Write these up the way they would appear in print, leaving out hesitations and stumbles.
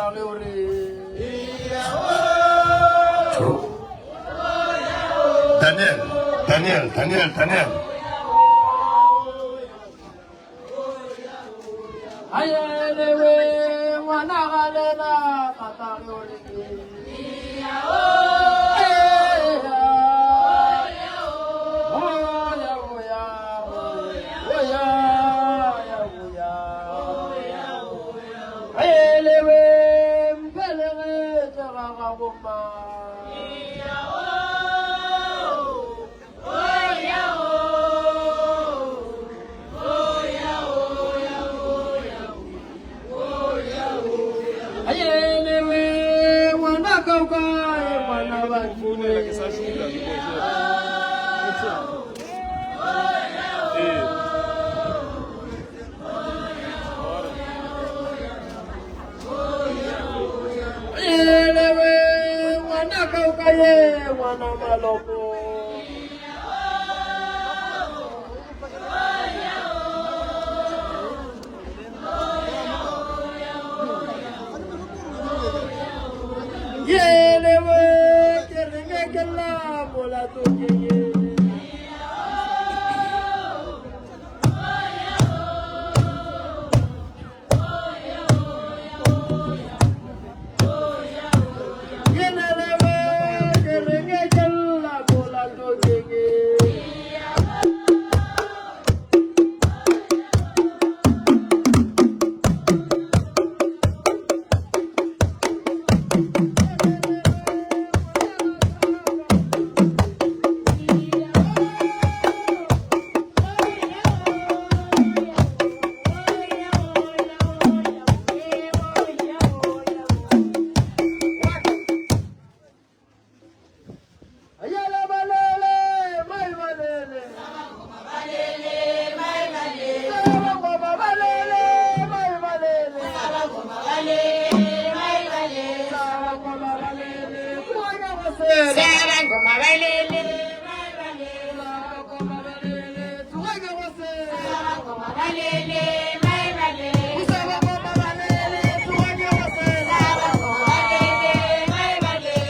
tata ge o re. Daniel, Daniel, Daniel, Daniel. Ayelewe ngwana ga lena tata ge o re. Ngwana malopo. Yelewe ke reng ke la molato ke ye. Yelewe ke reng ke la molato ke ye. Ayala balele, mai balele. Sabangoma balele, mai balele. Sabangoma balele, kuya wasele. Sabangoma balele, kuya wasele. Sabangoma balele, kuya wasele. Sabangoma balele, kuya wasele. Sabangoma balele, mai balele.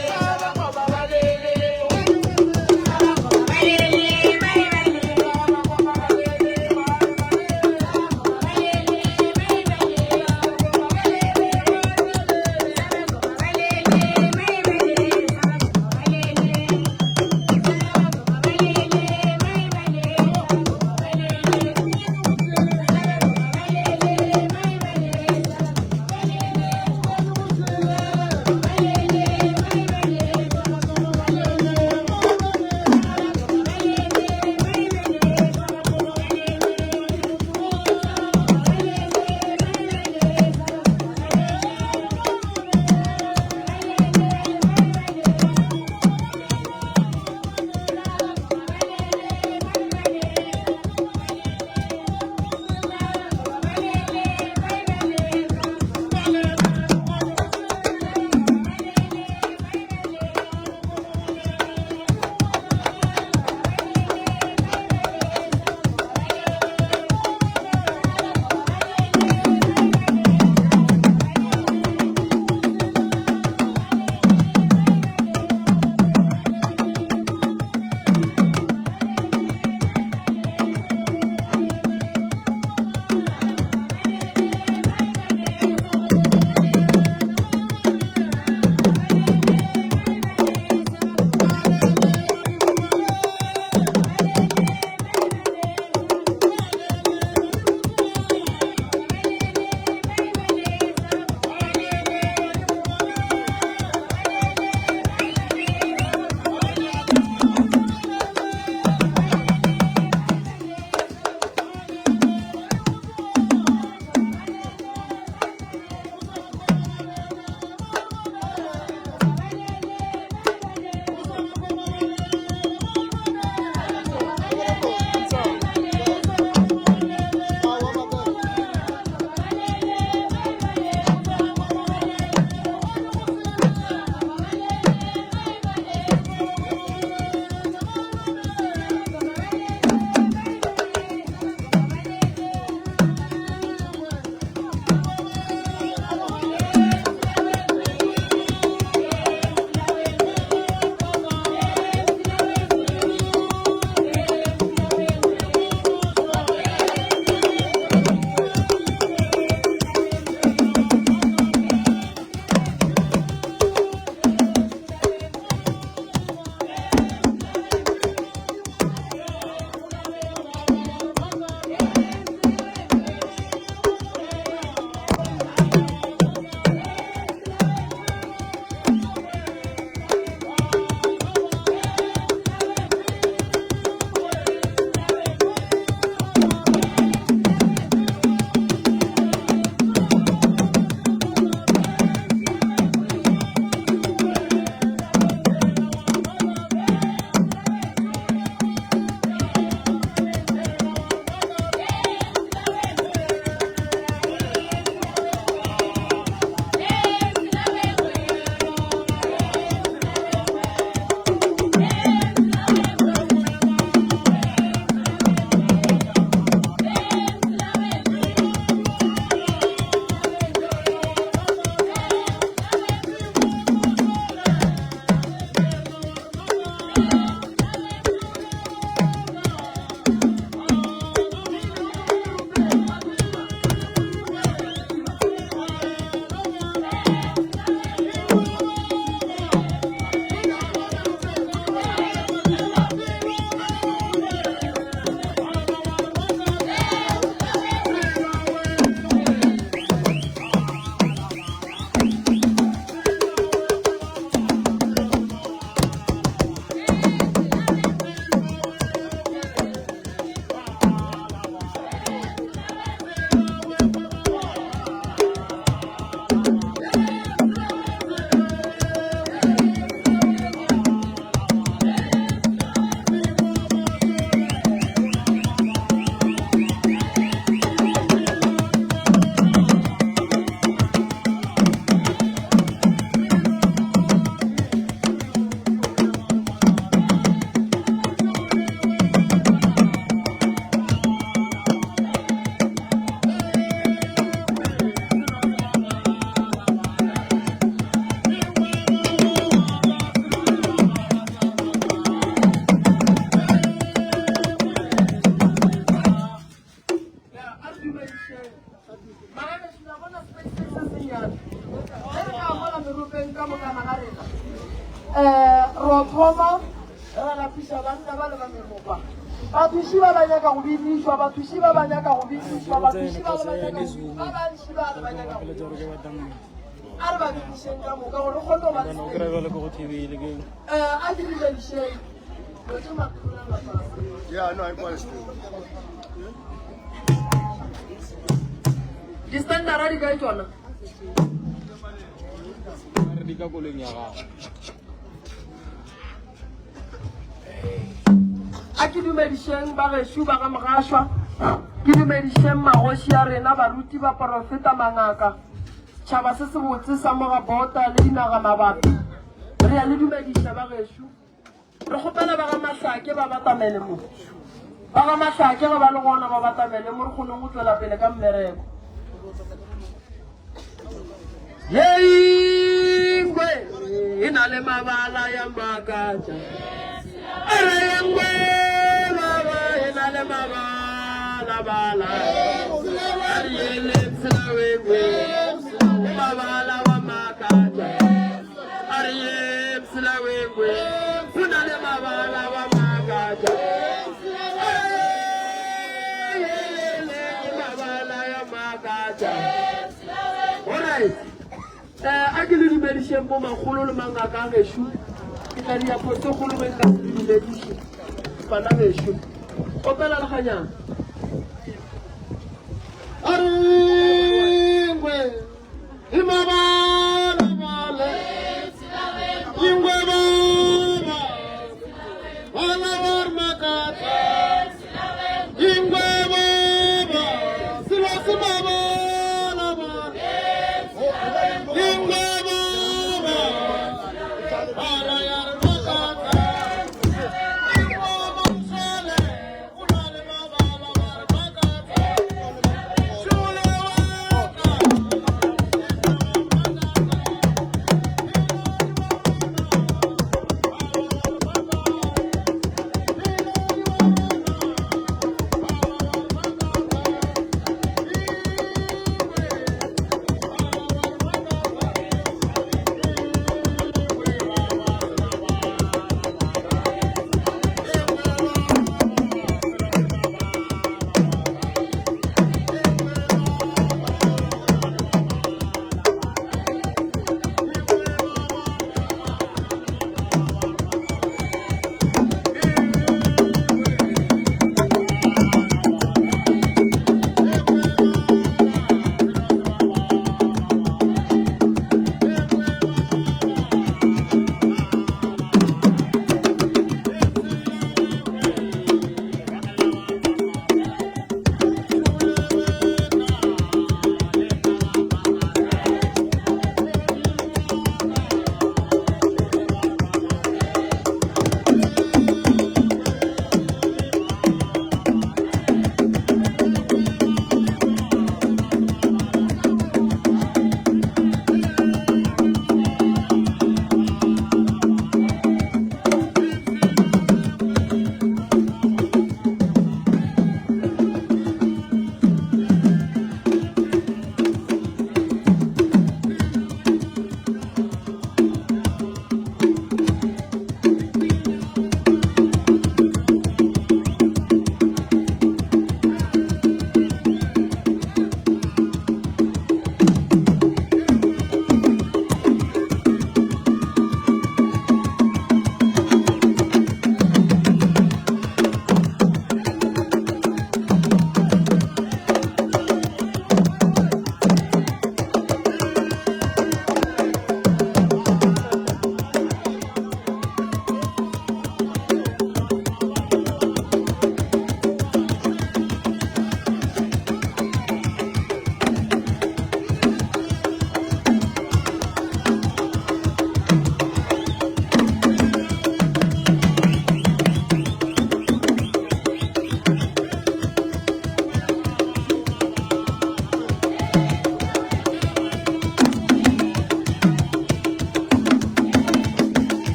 ka mokana ga rena. Um ro thoma ra lapiša banna ba le ba meropa. Bathuši ba ba nyaka go bidišwa, bathuši ba ba nyaka go bidišwa, bathuši ba ba nyaka go bidišwa, ba bantši ba ba nyaka go bidišwa. A re ba bidišeng ka moka gore re kgone go ba le space. A ke dumedišeng. Dilo tše maphelo fase. Yeah, no, I got it. Di-standard di kae tšona? Re di ka koloing ya gago. A ke dumedišeng ba gešo ba ga Mogašwa, ke dumedišeng magoši a rena, baruti, baporofeta, mangaka, setšhaba se sebotse sa mo ga Bota le dinaga mabapi. Re a le dumediša ba gešo. Re kgopela ba ga Mahlake ba batamele mo. Ba ga Mahlake ge ba le gona ba batamele mo re kgoneng go tšwela pele ka mmereko. Yengwe e na le mabala ya makatša. Ere yengwe baba e na le mabala bala. Ariele tshela wengwe mabala wa makatša. Ariele tshela wengwe go na le mabala wa makatša. Mabala ya makatša. Alright. Eh, a ke le dumedišeng bo makgolo le mangaka a gešo. Ke tla dia phoso kgolo ge nka se le dumediše. Bana gešo. Opela le ganyana. A re ngwe imabala bale. Ingwe baba. Bala war makatsa. Ingwe baba. Selo se mabala bale. Ingwe baba. Bala ya re makatsa. Ingwe mosele. O na le mabala wa re makatsa. Shule wa ka.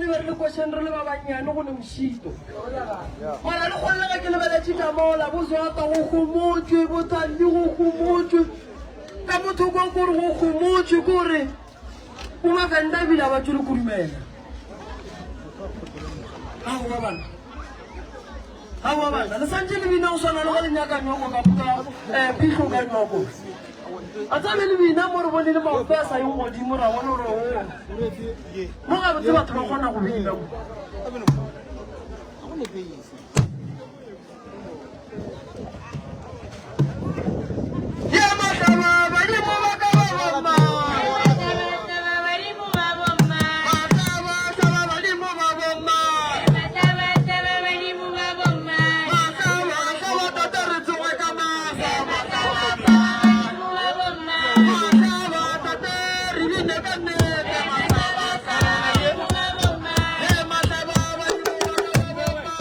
Maabane be re le košeng re le ba bannyane go ne mošito. Mara le kgonne ge ke lebeletše ka mola, bo Zwata go homotšwe, bo Thandi go homotšwe, ka mo thoko kore go homotšwe, kore bo Mavenda ebile a ba tšwele kudumela. Aowa bana. Aowa bana, le santše le bina go swana le ge le nyaka nyoko ka ka eh, phihlo ka nyoko. A tsabe le bina mo re bone le maoto a sa yeng godimo ra bona gore o mo gabotse batho ba kgona go bina mo. Ya mahlaba badimo ba ka ba bomma. Mahlaba hlaba badimo ba bomma. Mahlaba hlaba tate re tsoge ka masa. Mahlaba tate re bine ka nnete. Mahlaba hlaba. Ye mahlaba badimo ba ka ba bomma.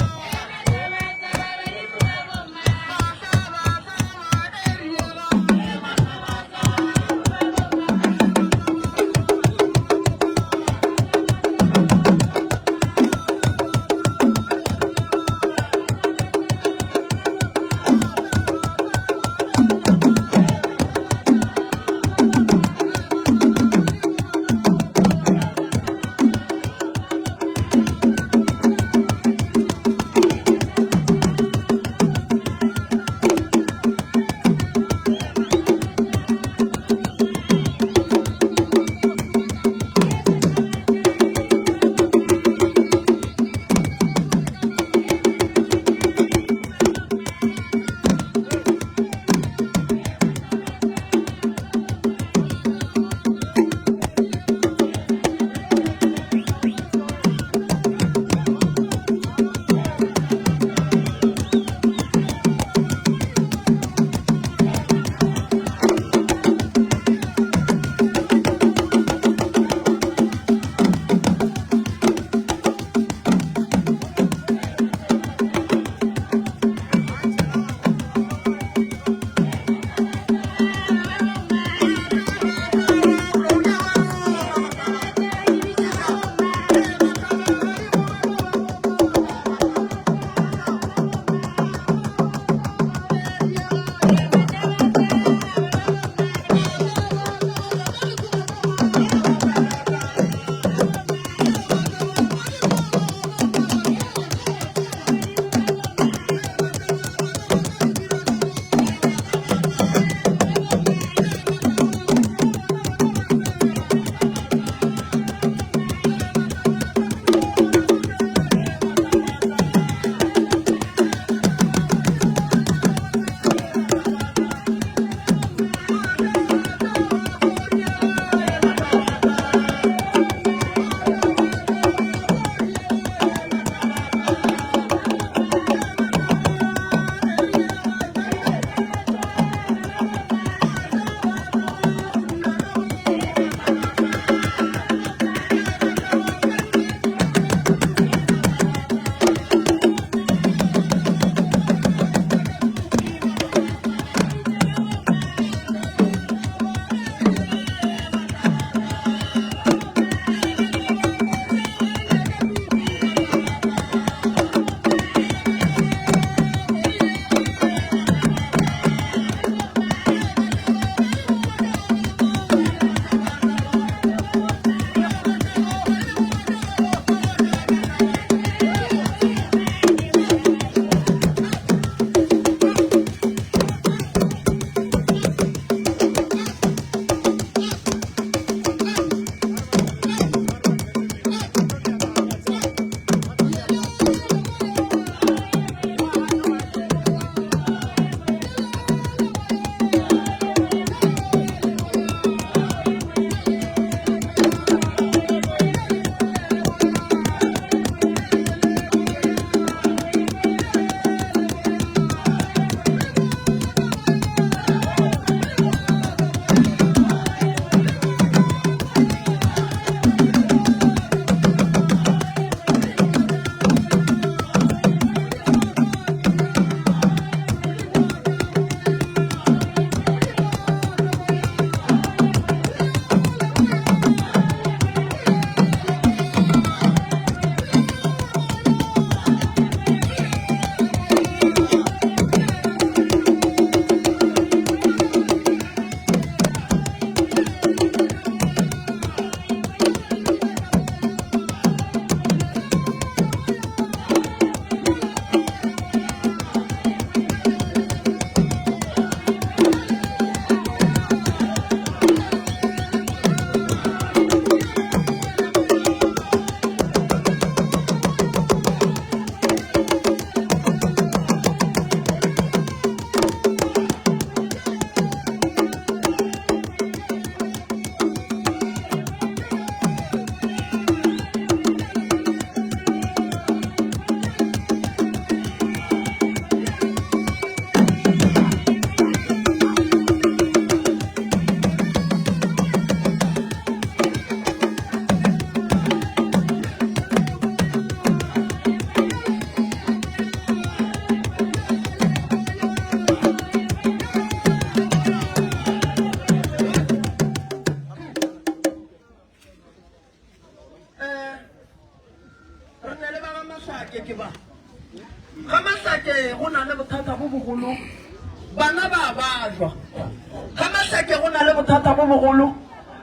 bothata bo bogolo,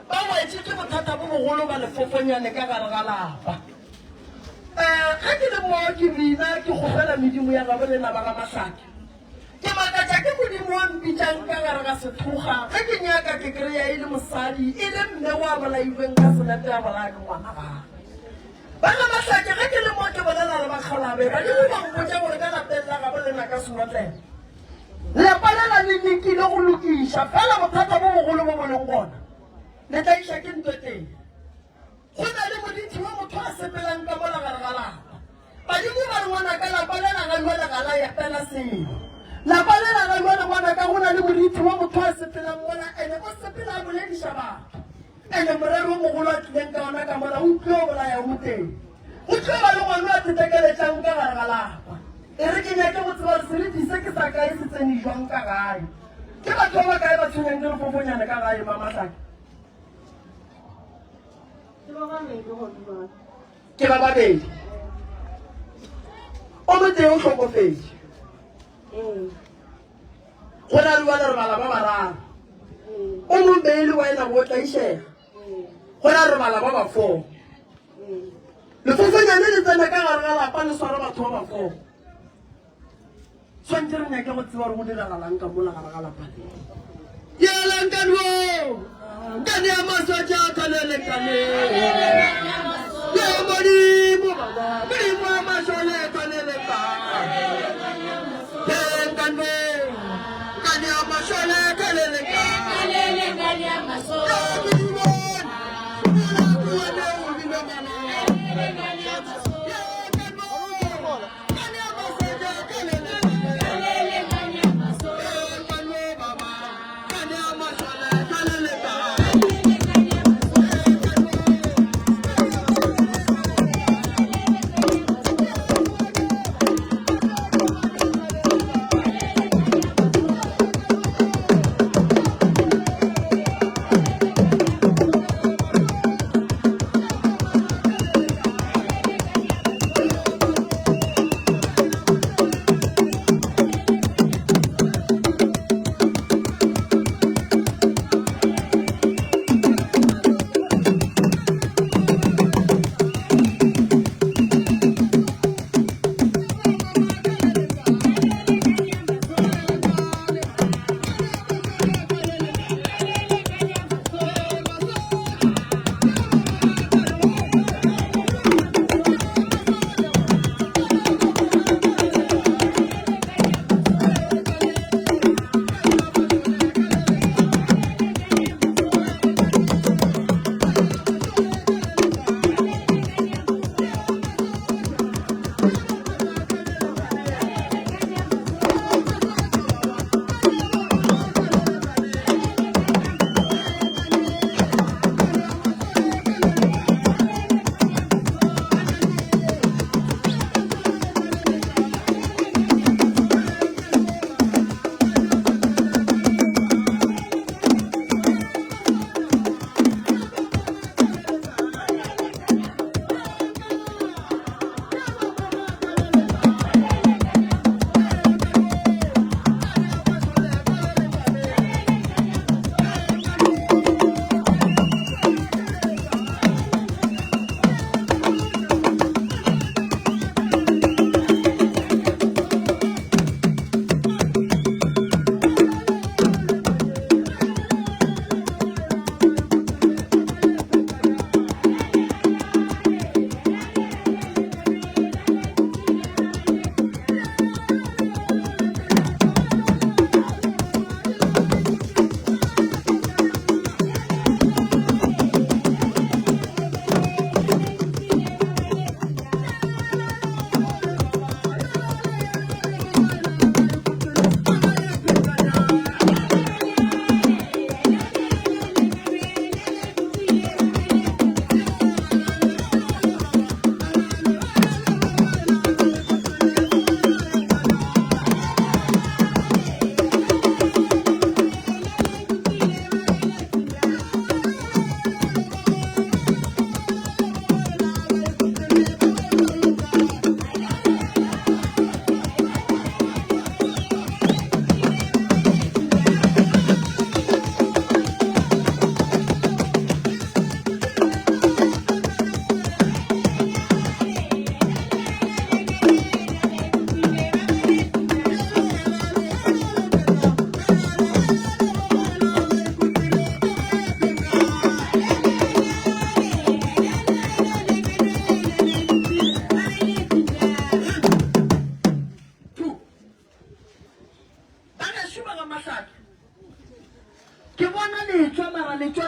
ba wetše ke bothata bo bogolo ba lefofonyane ka gare ga lapa. Um ge ke le mo ke bina ke kgopela medimo ya gabo lena ba ga Mahlake. Ke makatša ke Modimo wa mpitšang ka gare ga sethokga ge ke nyaka ke kry-a e le mosadi e le mme wa bolailweng ka selepe a bolaya ke ngwana gagwe. Ba ga Mahlake ge ke le mo ke bolela le bakgalabe badimo ba mpotša gore ka lapeng la gabo lena ka senotlelo lapa lela le lekile go lokiša fela bothata bo bogolo bo bo leng gona le tlaiša ke ntwe teng. Go na le modithi wa motho a sepelang ka mola gare ga lapa. Badimo ba re ngwanaka lapa lela ga jwale ga la epela selo. Lapa lela ga jwale ngwanaka go na le morithi wa motho a sepelang mola ene o sepela a bolediša batho. Ene morero o mogolo a tlileng ka ona ka mola o tlo bolaya o moteng. Go tlo ba le ngwana a tetekeletšang ka gare ga lapa. E re ke nyake go tseba gore seriti se ke sa kae se tsene jwang ka gae. Ke batho ba ba kae ba tshwenyang ke lefofonyane ka gae Mamahlake? Ke ba babedi godimo. Ke ba babedi. O motee o hlokofetše. Go na le bjale re bala ba bararo. O mongwe be e le wena bo tlaišega. Go na re bala ba ba four. Lefofanyane le tsena ka gare ga lapa le swara batho ba ba four. Swantše re nyake go tseba gore go diragalang ka mola gare ga lapa le. Yela nkane wo, nkane ya maswa jaaka le lekane. Ya modimo baba, modimo wa maswa le kane le kane. Ye nkane, nkane ya maswa le kane le kane. Ya modimo, modimo wa ne o bile mama. Ye nkane,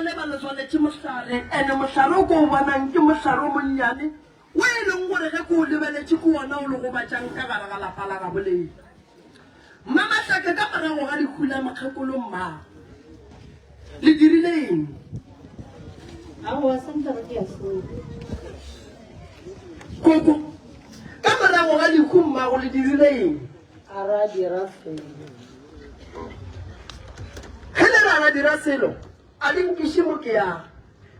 le ba le tswaletše mohlare, ene mohlare o ko o bonang ke mohlare o monnyane wo e leng gore ge ke o lebeletše ke wona o le gobatšang ka gare ga lapa la gabo lena. Mmamahlake ka morago ga lehu la mokgekolo mmago, le dirile eng? Aowa, se nka re ke a selo. Koko, ka morago ga lehu mmago le dirile eng? A ra dira selo. Ge le ra ra dira selo, a le nkiše mo ke yago.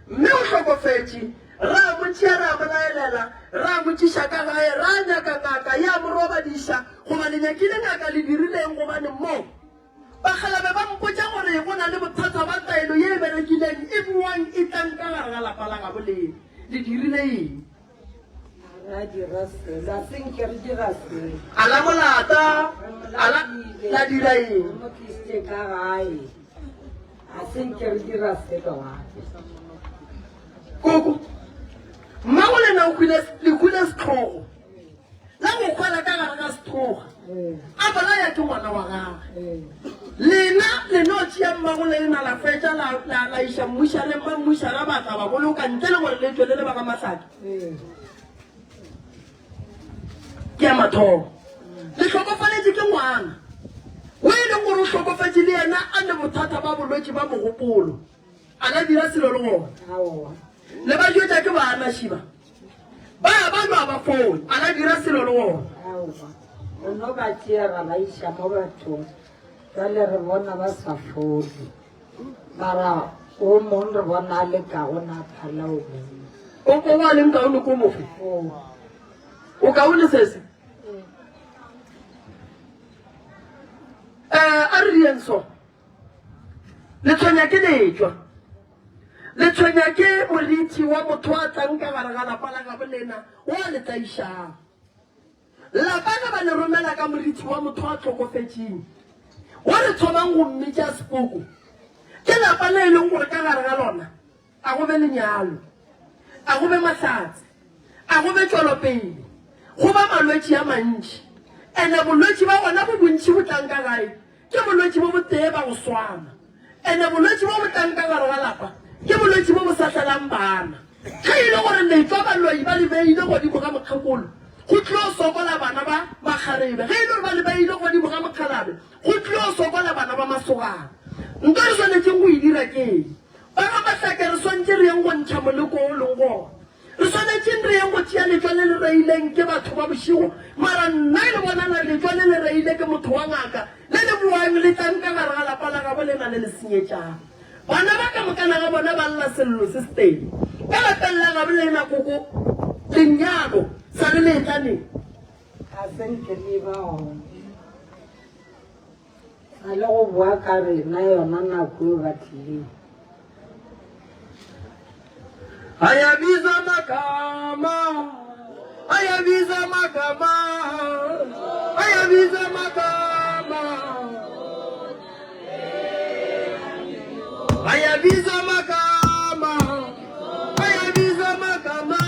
Mme o hlokofetše, ra mo tšea ra mo laelela, ra mo tšiša ka gae, ra nyaka ngaka ya mo robadiša, goba le nyakile ngaka le dirileng gobane mo bakgalabe ba mpotša gore go na le bothata ba taelo ye e berekileng e boang e tlang ka gare ga lapa la gabo lena. Le dirile eng? A dira selo, a se nke re dira selo. A la molata, a la, la dira eng? Re mo tlisitše ka gae, a se nke re dira selo gape. Koko, mmago lena o hwile, le hwile sehlogo, la go hwela ka gare ga sethoga, a bolaya ke ngwana wa gagwe. Lena le no tšea mmago lena la fetša la, la, la iša mmušareng, ba mmušara ba tla ba boloka ntle le gore le tšwe le le ba ga Mahlake. Ke ya mathomo. Le hlokofaletše ke ngwana o e leng gore o hlokofetše le yena a ne bothata ba bolwetši ba mogopolo. A ka dira selo le gona. Le ba jwetša ke bana šiba. Ba ba nwa ba fole. A ka dira selo le gona. Re no ba tšea ra ba iša mo bathong. Jwale re bona ba sa fole. Mara o mong re bona a le kaone a phala o mongwe. O o a leng kaone ko mofe? O kaone sese? Eh, a re dieng so. Le tshwenya ke letšwa. Le tshwenya ke morithi wa motho a tlang ka gare ga lapa la gabo lena o a le tlaišang. Lapa ge ba le romela ka morithi wa motho a hlokofetšeng, wo re thomang go mmitša sepoko, ke lapa le e leng gore ka gare ga lona a go be lenyalo, a go be mahlatse, a go be tšwelopele, go ba malwetši a mantši. Ene bolwetši ba gona bo bontši bo tlang ka gae Ke bolwetši bo botee ba go swana. Ene bolwetši bo bo tlang ka gare ga lapa ke bolwetši bo bo sa tlelang bana. Ge e le gore letšwa baloi ba le beile godimo ga mokgekolo, go tlo sokola bana ba makgarebe. Ge e le gore ba le beile godimo ga mokgalabe, go tlo sokola bana ba masogana. Nto re swanetšeng go e dira ke eng? Ba ga Mahlake re swantše re yeng go ntšha moleko o leng gona. Re swanetšeng re yeng go tšea letšwa le le reileng ke batho ba bošego, mara nna e le bonala letšwa le le reile ke motho wa ngaka, le le boang le tlang ka gare ga lapa la gabo lena le le senyetšang. Bana ba ka mokana ga bona ba lla sello se setee. Ka lapeng la gabo lena koko lenyalo sa le le etla neng? Ga se nke le ba gona. Sa le go boa ka rena yona nako eo ba tlileng. Ayabiza magama, ayabiza magama, ayabiza magama, ayabiza magama, ayabiza magama.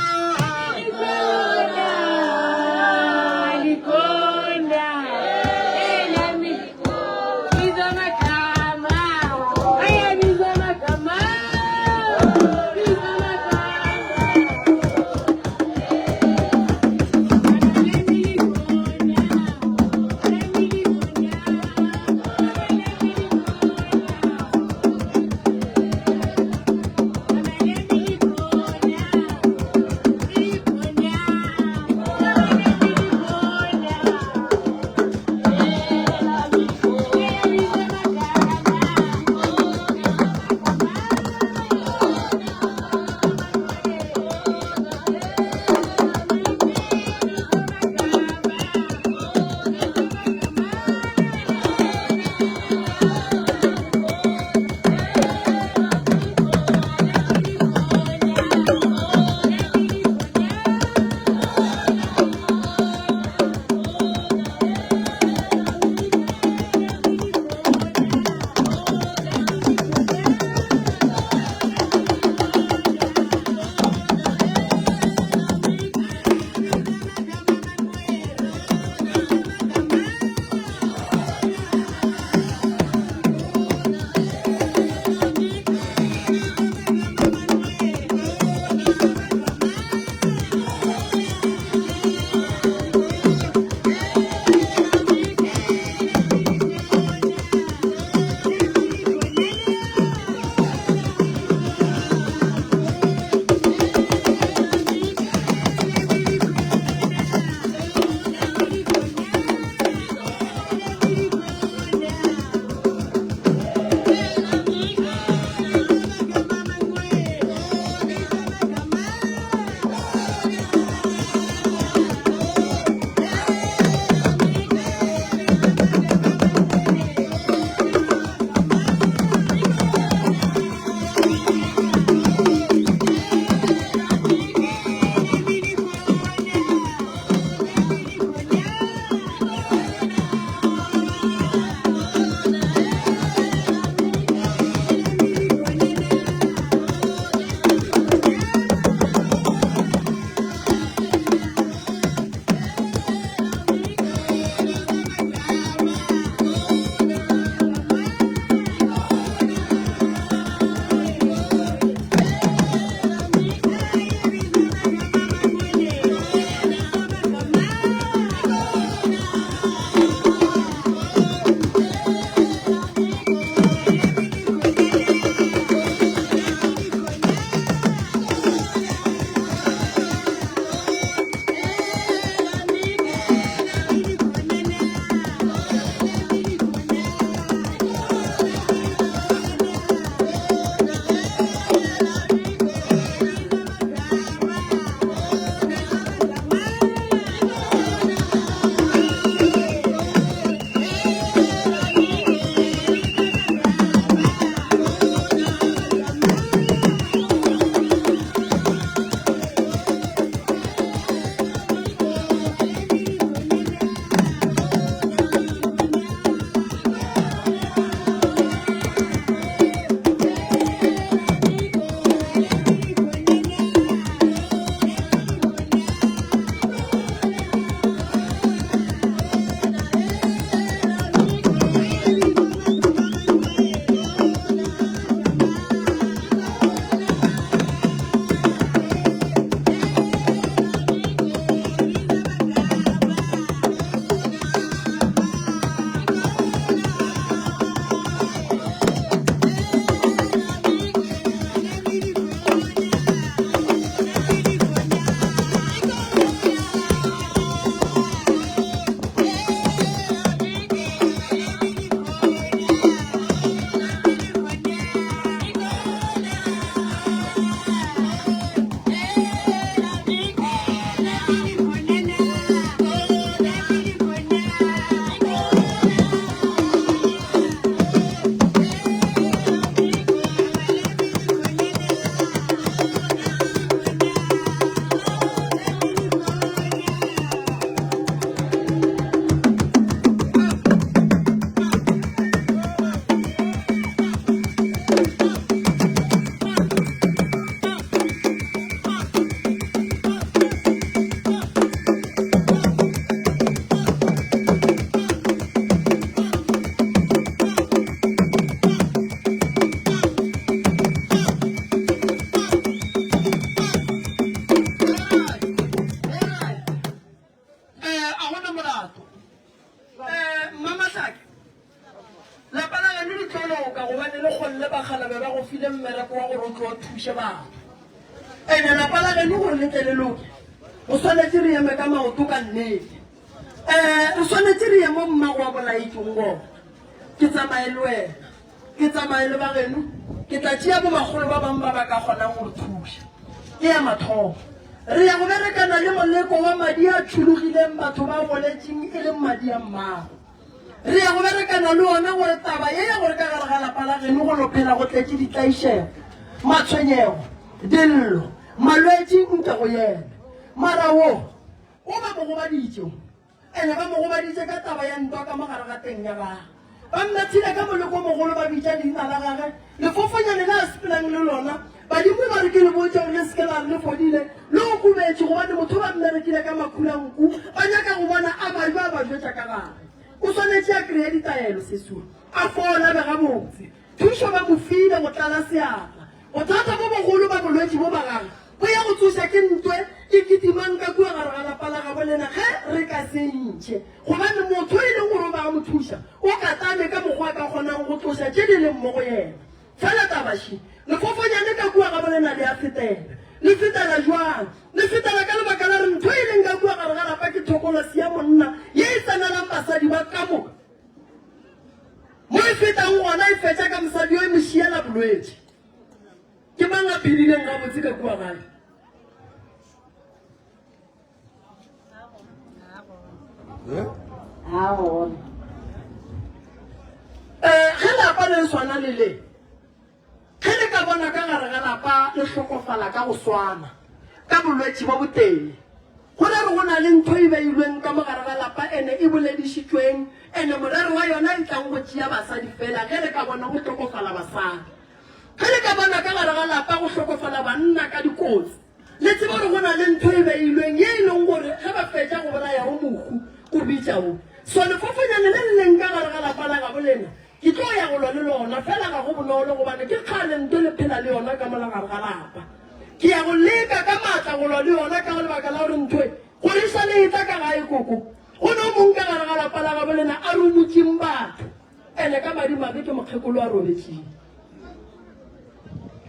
ba thuše batho. Ene lapa la geno gore le tle le loke, go swanetše re eme ka maoto ka nnete. Um re swanetše re ye mo mmago wa bolaetšong gona. Ke tsamaye le wena, ke tsamaye le ba geno, ke tla tšea bomakgolo ba bangwe ba ba ka kgonang go re thuša. Ke ya mathomo. Re ya go berekana le moleko wa madi a tšhologileng batho ba boletšeng e leng madi a mmago. Re ya go berekana le ona gore taba ye ya gore ka gare ga lapa la geno go no phela go tletše ditlaišego, matshwenyego, dillo, malwetši nke go yena. Mara wo, o ba mo gobaditše wo. Ene ba mo gobaditše ka taba ya ntwa ka mo gare ga teng ya gage. Ba mmathile ka moleko o mogolo ba bitša leina la gage, lefofonyane le a sepelang le lona. Badimo ba re ke le botše gore le se ke la re le fodile, le okobetše gobane motho ba mmerekile ka makhura a nku, ba nyaka go bona a bajwa a ba jwetša ka gare. O swanetše a kreye ditaelo sesua, a fole a be gabotse. Thušo ba mo file go tlala seatla. Bothata bo bogolo ba bolwetši bo ba gagwe bo ya go tsoša ke ntwe e kitimang ka kua gare ga lapa la gabo lena ge re ka se ntšhe gobane motho e leng gore o ba a mo thuša o katane ka mokgwa a ka kgonang go tloša tše di leng mo go yena. Fela taba še, lefofonyane ka kua gabo lena le a fetela. Le fetela bjang? Le fetela ka lebaka la gore ntho e leng ka kua gare ga lapa ke thokolosi ya monna ye e tsenelang basadi ba ka moka. Mo e fetang gona e fetša ka mosadi yo e mo šiela bolwetši. Ke mang a phedileng gabotse ka kua gae? Eh, ge lapa le swana le le ge le ka bona ka gare ga lapa le hlokofala ka go swana ka bolwetši bo botee go ra re go na le ntho e beilweng ka mo gare ga lapa ene e boledišitšweng ene morero wa yona e tlang go tšea basadi fela ge le ka bona go hlokofala basadi ge le ka bona ka gare ga lapa go hlokofala banna ka dikotsi Le tsebe gore go na le ntho e beilweng ye e leng gore ge ba fetša go bolaya wo mohu, o bitša wo. So lefofonyane le le leng ka gare ga lapa la gabo lena, ke tlo ya go lwa le lona, fela ga go bonolo gobane ke kgale nto le phela le yona ka mola gare ga lapa. Ke ya go leka ka maatla go lwa le yona ka lebaka la gore ntho e, gore e sale e tla ka gae koko, go ne o mong ka gare ga lapa la gabo lena a rumotšeng batho. Ene ka madimabe ke mokgekolo a robetšeng.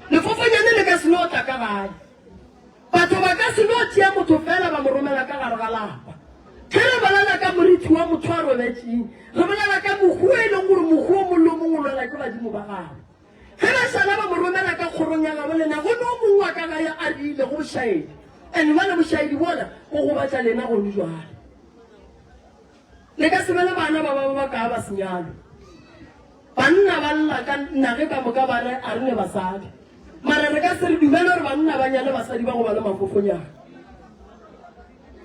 Lefofanyane le ka se no tla ka gae. Batho ba ka se no tšea motho fela ba mo romela ka gare ga lapa. Ge re bolela ka morithi wa motho a robetšeng, re bolela ka mohu e leng gore mohu o mong le o mongwe o lwela ke badimo ba gagwe. Ge ba šala ba mo romela ka kgorong ya gabo lena, go no mongwe wa ka gae a rile go bošaedi. And jwale bošaedi bola bo gobatša lena gone jwale. Le ka se be le bana ba ba ba kaa ba senyalo. Banna ba lla ka nage ka moka ba re a re ne basadi. Mara re ka se re dumele gore banna ba nyale basadi ba go ba le mafofonyana.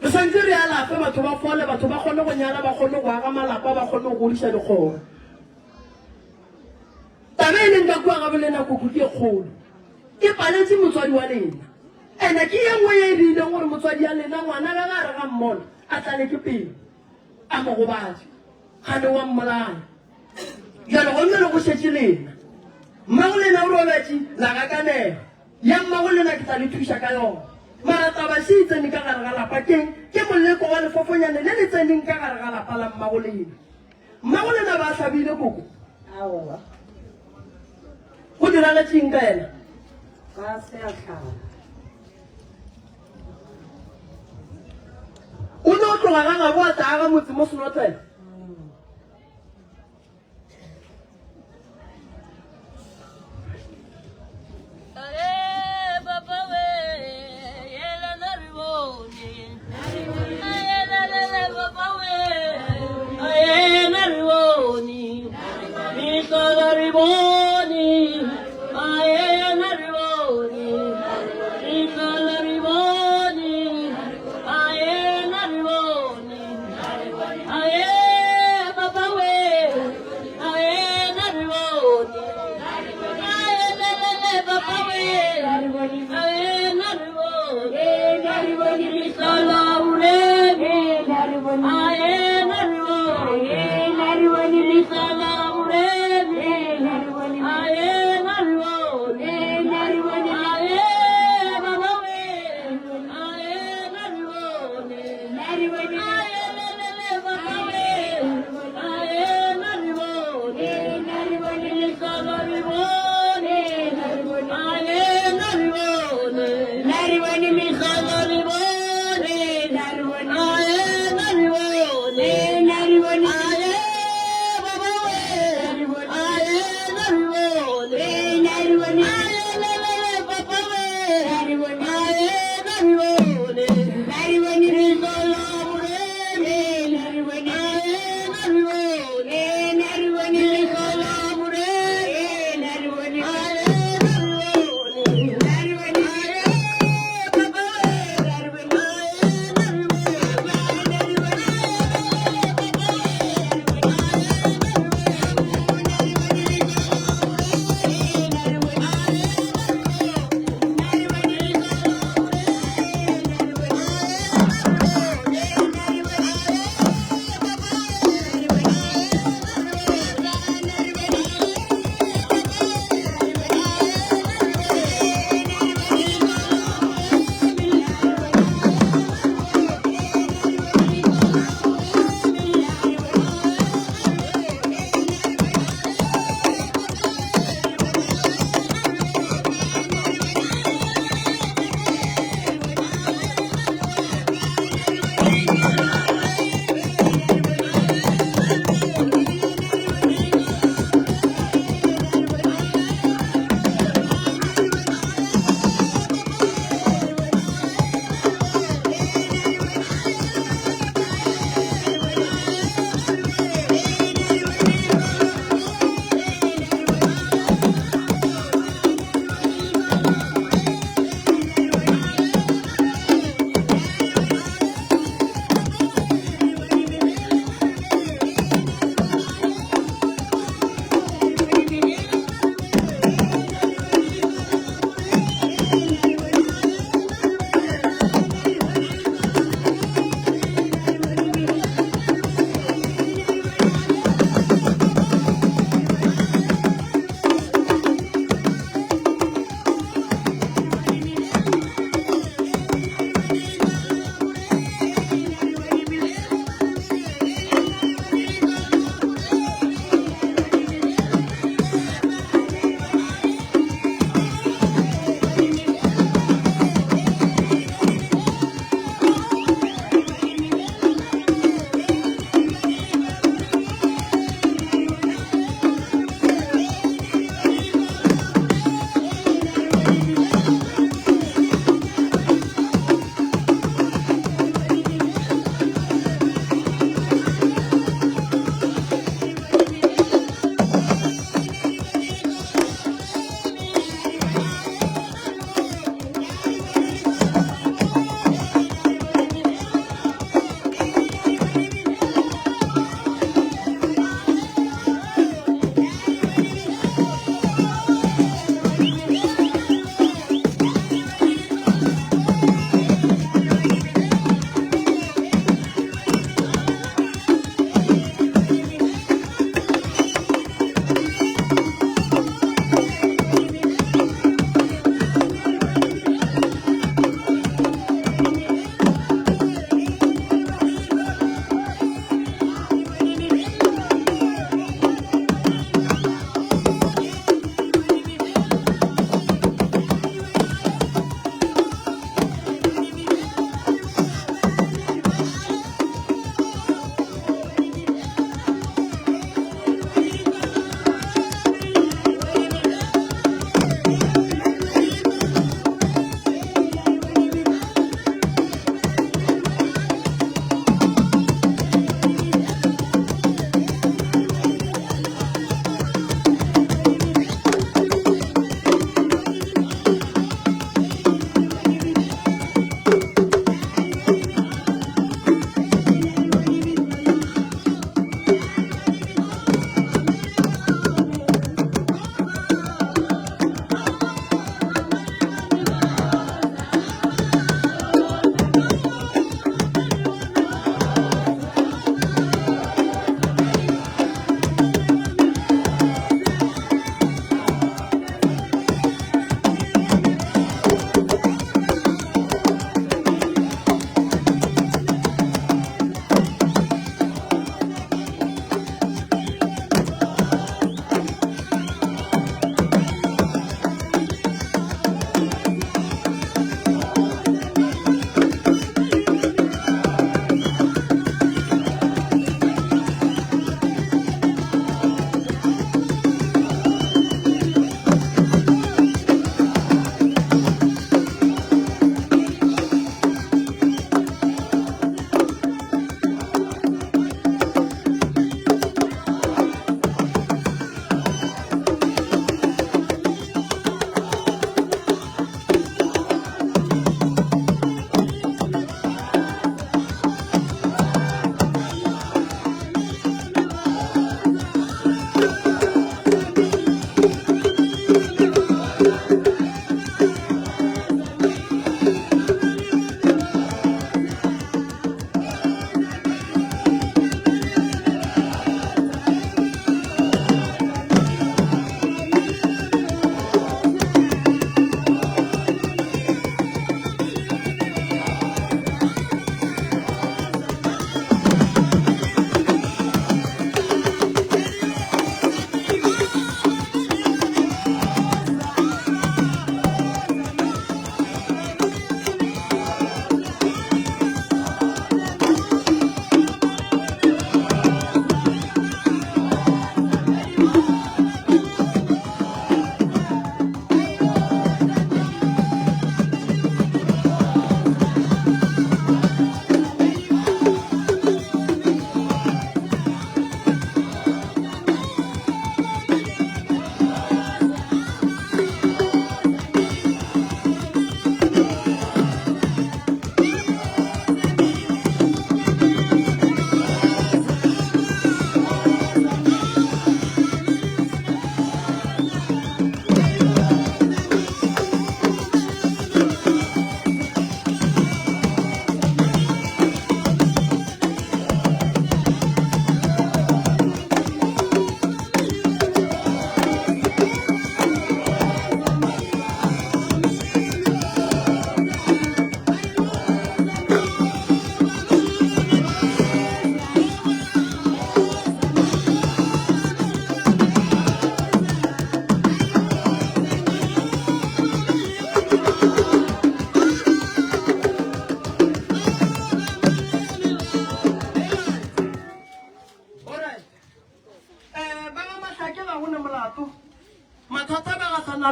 Re swantse re alafe batho ba fole, batho ba kgone go nyala, ba kgone go aga malapa, ba kgone go godiša dikgoro. Taba e leng ka kua ga bolena koko ke e kgolo. E paletše motswadi wa lena. Ene ke ye nngwe ye e dirileng gore motswadi ya lena ngwana ga gare ga mmona a tlale ke pelo, a mo gobatše, gane wa mmolaya. Bjale gomme le go šetše lena. Mmago lena o robetše, la gakanega. Ya mmago lena ke tla le thuša ka yona. Mara taba še e tsene ka gare ga lapa keng? Ke moleko wa lefofonyane le le tseneng ka gare ga lapa la mmago lena. Mmago lena ba hlabile koko? Aowa. Go diragetšeng ka yena? Ga se a hlaba. O no tloga ga gabo a tla aga motse mo Senotlele.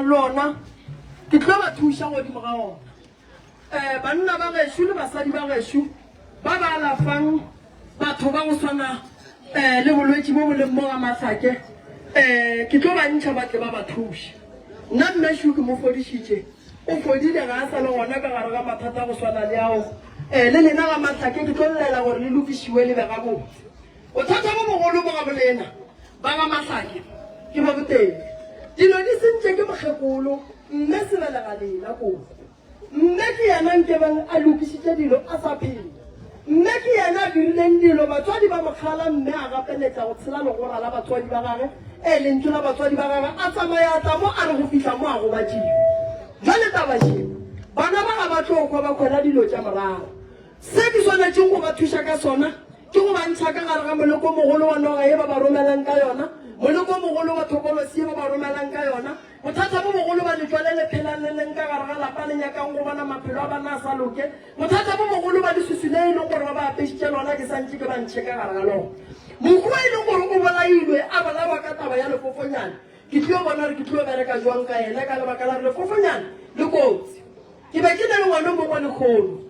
nang le ona ke tlo ba thuša godimo ga ona. Um banna ba gešo le basadi ba gešo ba ba alafang batho ba go swana um le bolwetši bo bo leng mo ga Mahlake, um ke tlo ba ntšha ba tle ba ba thuše. Nna mmešo ke mo fodišitše, o fodile, ga a sa le gona ka gare ga mathata a go swana le ao. Um le lena ga Mahlake ke tlo llela gore le lokišiwe le be gabotse. Bothata bo bogolo bo ga bolena ba ga Mahlake ke bo botee. Dilo di sentše ke mokgekolo mme sebelega lena koko. Mme ke yena nkebeng a lokišitše dilo a sa phela. Mme ke yena a dirileng dilo batswadi ba mo kgala mme a gapeletša go tshela legora la batswadi ba gage, ee lentšu la batswadi ba gage, a tsamaya a tla mo a re go fihla mo a gobatšiwe. Bjale taba še, bana ba ga ba tlo kwa ba kwela dilo tša morago. Se ke swanetšeng go ba thuša ka sona ke go ba ntšha ka gare ga moleko o mogolo wa noga ye ba ba romelang ka yona, moleko o mogolo wa thokolosi ye ba ba romelang ka yona, bothata bo bogolo ba letšwa le le phelang le leng ka gare ga lapa le nyakang go bona maphelo a bana a sa loke, bothata bo bogolo ba leswiswi le e leng gore ba ba apešitše lona ke sa ntše ke ba ntšhe ka gare ga lona. Mohu e leng gore o bolailwe a bolawa ka taba ya lefofonyane, ke tlio bona gore ke tlio bereka jwang ka yena ka lebaka la gore lefofonyane le kotsi. Ke be ke na le ngwana o mongwe lekgono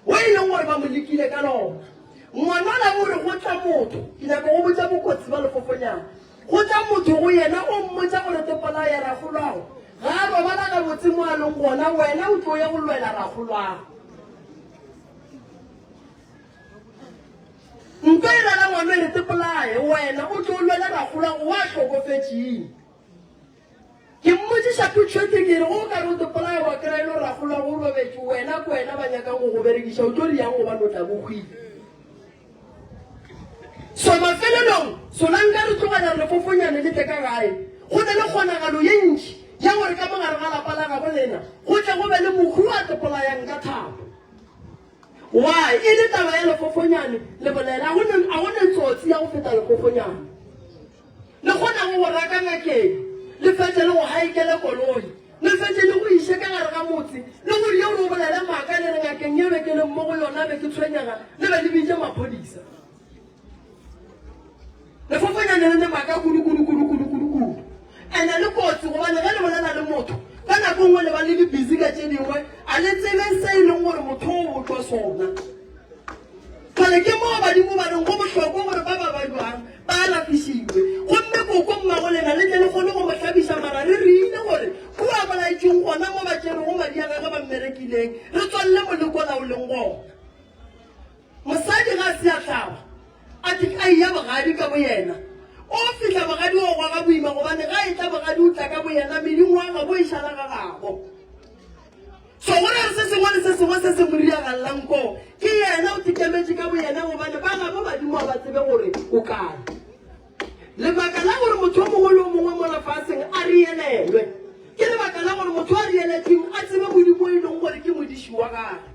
wo e leng gore ba mo lekile ka lona. Ngwana o re go tla motho, ke nyaka go botša bokotsi ba lefofonyana. Go tla motho go yena o mmotša gore tepolaya rakgolwago ga a robala gabotse mo a leng gona, wena o tlo ya go lwela rakgolwago. Nto e rela ngwana e re tepolaye wena o tlo lwela rakgolwago wa hlokofetšeng. Ke mmotšiša potšo ke ke re, Ge o ka re o tepolaya wa kry-a e le gore rakgoloago o robetše, wena ke wena ba nyakang go go berekiša, o tlo riang gobane o tla bo hwile? So mafelelong, Solanka re tlogela re lefofonyane le tle ka gae. Go na le kgonagalo ye ntši ya gore ka mo gare ga lapa la gabo lena go tle go be le mohu a tepolayang ka thapo. Why? E le taba ya lefofonyane le bolela. A go ne tsotsi ya go feta lefofonyane. Le kgonago go raka ngakeng, le fetše le go haekele koloi, le fetše le go iše ka gare ga motse, le go rie gore o bolele maaka le re ngakeng ye be ke leng mo go yona be ke tshwenyega, le be le bitše maphodisa. Lefofonyane le ne maaka kudu kudu kudu kudu kudu kudu. Ene le kotsi gobane ge le bolela le motho ka nako nngwe le ba le le busy ka tše dingwe a le tsebe se e leng gore motho o botšwa sona. Bjale ke moo badimo ba reng go bohlokwa gore ba ba babjang ba alafišiwe. Gomme koko mmagolena le tle le kgone go mo hlabiša mara re rile gore kua a bolaetšweng gona mo ba tšerego madi a gagwe ba mmerekileng re tswalele molekola o leng gona. Mosadi ga a se a hlaba a a eya bogadi ka boyena. O fihla bogadi o goga boima gobane ga e tla bogadi o tla ka boyena medingwaga bo e šala ga gabo. So go na le se sengwe le se sengwe se se mo diragalelang koo, ke yena o tikemetše ka boyena gobane ba gabo badimo ga ba tsebe gore o kae. Lebaka la gore motho o mongwe le o mongwe mo lefaseng a rielelwe ke lebaka la gore motho a rieletšweng a tsebe Modimo e leng gore ke modiši wa gagwe.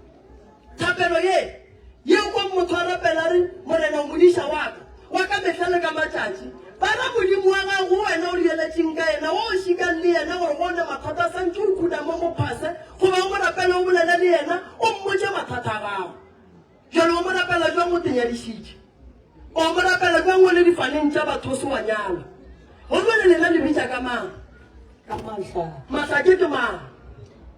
Thapelo ye, ye o kwang motho a rapela a re, Morena o modiša wa ka, wa ka mehla le ka matšatši. Ba ra Modimo wa gago, wena o rieletšeng ka yena, wo o šikang le yena gore ge o ne mathata a santše o khuname o mo phase, goba o mo rapele o bolele le yena, o mmotše mathata a gago. Bjale o mo rapela bjang o tenyadišitše? O mo rapela bjang o le difaneng tša batho o se wa nyalwa? Go jwale lena le bitša ka mang? Ka Mahlake. Mahlake ke mang?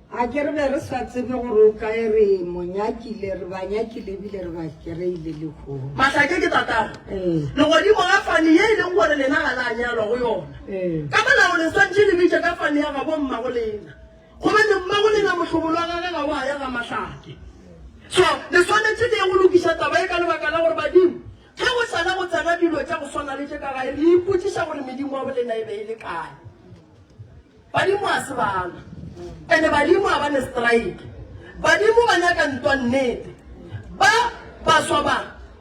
A ke re be re sa tsebe gore o kae re mo nyakile re ba nyakile ebile re ba kereile lehono. Mahlake ke tatago. Ee. Legodimo ga fane ye e leng gore lena ga la nyalwa go yona. Ee. Ka molao le swantše le bitše ka fane ya gabo mmago lena. Gobane mmago lena mohlobolo wa gage ga wa ya ga Mahlake. So le swanetše le ye go lokiša taba ye ka lebaka la gore badimo ge go šala go tsena dilo tša go swana le tše ka gae re ipotšiša gore medimo wa bolena e be e le kae. Badimo a se bana. Ene badimo a ba ne strike. Badimo ba nyaka ntwa nnete. Ba baswa ba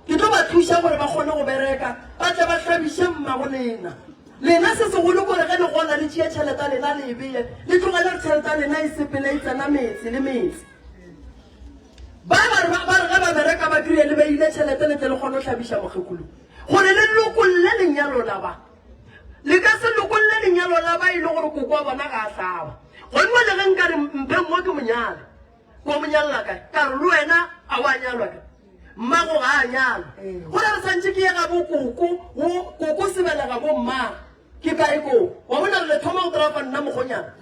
ke tlo ba thuša gore ba kgone go bereka ba tle ba hlabiše mmago lena. Lena se segolo kore ge le gola le tšee tšhelete ya lena le e beye, le tlogele gore tšhelete ya lena e sepele e tsena metse le metse. Ba ba re ba re ge ba bereka ba kry-e le beile tšhelete le tle le kgone go hlabiša mokgekolo gore le lokolle lenyalo la ba. Le ka se lokolle lenyalo la ba e le gore koko wa bona ga a hlaba. Gomme le ge nka re mpheng mo ke monyale, ko mo nyalela kae? Ka re le wena a wa nyalwa ke mmago ga a nyalwa. Go ra re santše ke ye ga bo koko, wo koko sebelega bo mmago. Ke kae koo? Wa bona re le thoma go trafa nna mokgonyana.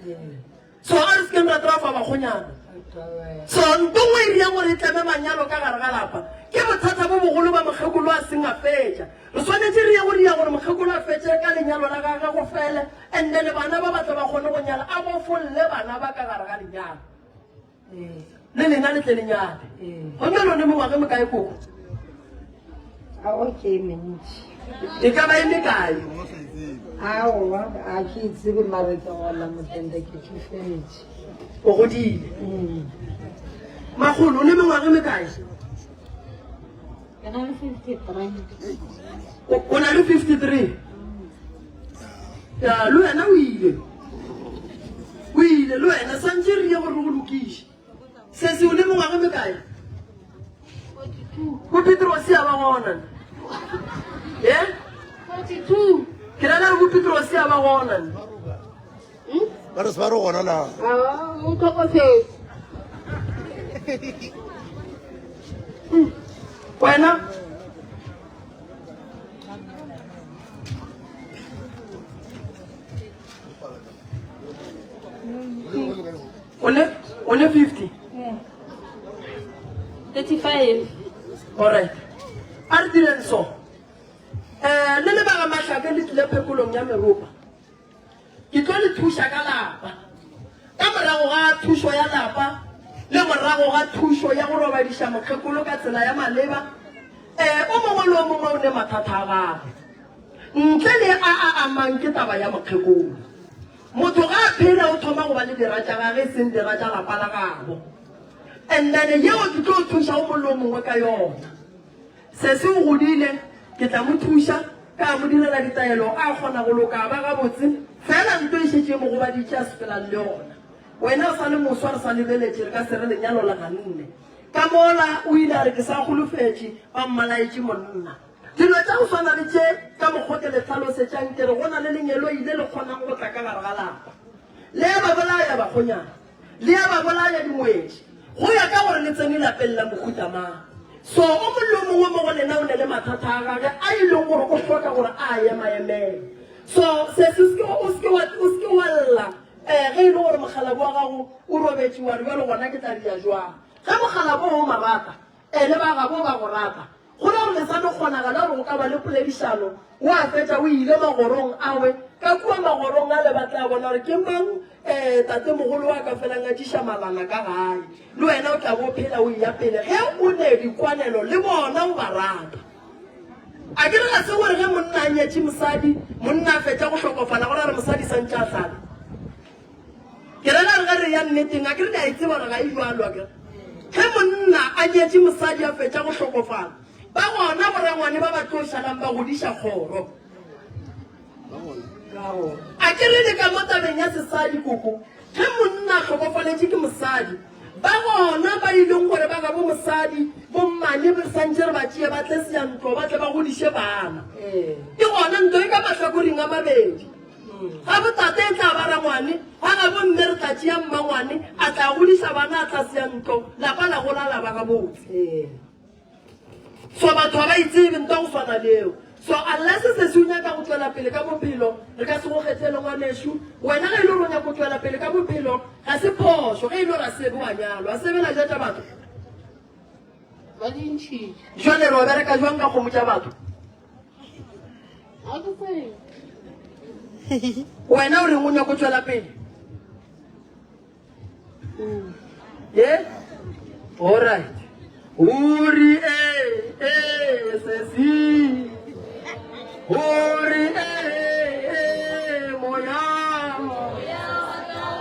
So a re se keng ra trafa bakgonyana. So nto nngwe e riang gore e tleme manyalo ka gare ga lapa ke bothata bo bogolo ba mokgekolo a seng a fetša. Re swanetše re ye go ria gore mokgekolo a fetše ka lenyalo la gagwe go fele and then bana ba ba tle ba kgone go nyala a bofolle bana ba ka gare ga lenyalo. Le lena le tle le nyale. Gomme lone mengwaga e mekae koko? Ao ke e mentši. E ka ba e mekae? Aowa, a ke e tsebe mara ke gola motende ke tšofetše. O godile. Makgolo, o ne mengwaga e mekae? Ke na le 53. O na le 53? Ya, le wena o ile. O ile le wena santše re ye gore re go lokiše. Sesi o ne mengwaga e mekae? 42. Bo Petrose a ba gona. E? 42. Ke rela re bo Petrose a ba gona. Ba re se ba re gona na? Aowa, o tlhokofetse. Wena? O ne o ne 50? 35. Alright. A re direng so. Eh le le ba ga Mahlake le tlile phekolong ya meropa. Ke tlo le thuša ka lapa. Ka morago ga thušo ya lapa le morago ga thušo ya go robadiša mokgekolo ka tsela ya maleba, ee, o mongwe le o mongwe o ne mathata a gagwe, ntle le a a amang ke taba ya mokgekolo. Motho ga a phela o thoma go ba le dira tša gage e seng dira tša lapa la gabo. And then yeo ke tlo thuša o mongwe le o mongwe ka yona. Sesi o godile, ke tla mo thuša, ka mo direla ditaelo, a kgona go loka a ba gabotse, fela nto e šetše e mo gobaditše a sepelang le yona. Wena o sa le moswa, re sa lebeletše, re ka se re lenyalo le ganne. Ka mola o ile a re ke sa holofetše, ba mmalaetše monna. Dilo tša go swana le tše, ka mokgo ke le hlalosetšang, ke re go na le lengeloi le le kgonang go tla ka gare ga lapa, le a ba bolaya bakgonyana. Le a ba bolaya dingwetši, go ya ka gore le tsene lapeng la mohuta mang. So o mong le o mongwe mo go lena o ne le mathata a gage a e leng gore o hloka gore a a emaemele. So sesi o se ke, o se ke wa, o se ke wa lla eh, ge e le gore mokgalabo wa gago o robetše wa re bjalo gona ke tla dira jwang. Ge mokgalabo o marata, Ene ba gabo ba go rata. Go ra gore le sa no kgonagala gore go ka ba le poledišano, wa fetša o ile magorong awe. Ka kua magorong ale ba tla bona gore ke mang um tatemogolo wa ka felang a tšiša malana ka gae. Le wena o tla bo o phela o eya pele ge o ne dikwanelo le bona o ba rata. A ke re ga se gore ge monna a nyetše mosadi, monna a fetša go hlokofala go ra gore mosadi santše a hlale. Ke rela re ge re ya nneteng, a ke re le a e tseba gore ga e bjalo, a ke re? Ge monna a nyetše mosadi a fetša go hlokofala, ba gona borangwane ba ba tlo šalang ba godiša kgoro. A ke re le ka mo tabeng ya sesadi, koko, ge monna a hlokofaletše ke mosadi, ba gona ba e leng gore ba gabo mosadi, bommane re santše re ba tšee ba tle seyantlo ba tle ba godiše bana. Ke gona nto e ka mahlakoreng a mabedi. Ga botate e tla ba rangwane, ga gabo mme re tla tšea mmangwane, a tla godiša bana, a tla sea ntlo, lapa la gola la ba gabotse. So batho ga ba itsebe nto go swana le eo. So unless sesi o nyaka go tšwela pele ka bophelo, re ka se go kgethele ngwanešu. Wena ge e le gore o nyaka go tšwela pele ka bophelo, ga se phošo ge e le gore a sebe wa nyalwa. A sebe la ja tša batho. Ba di ntšhitše. Jwale re o bereka jwang ka kgomo tša batho? Wena o reng o nyako tšwela pele? Ye? Alright. Uri e e sesi. Uri e e moya.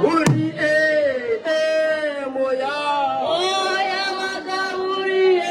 Uri e e moya. Moya wa ka uri e.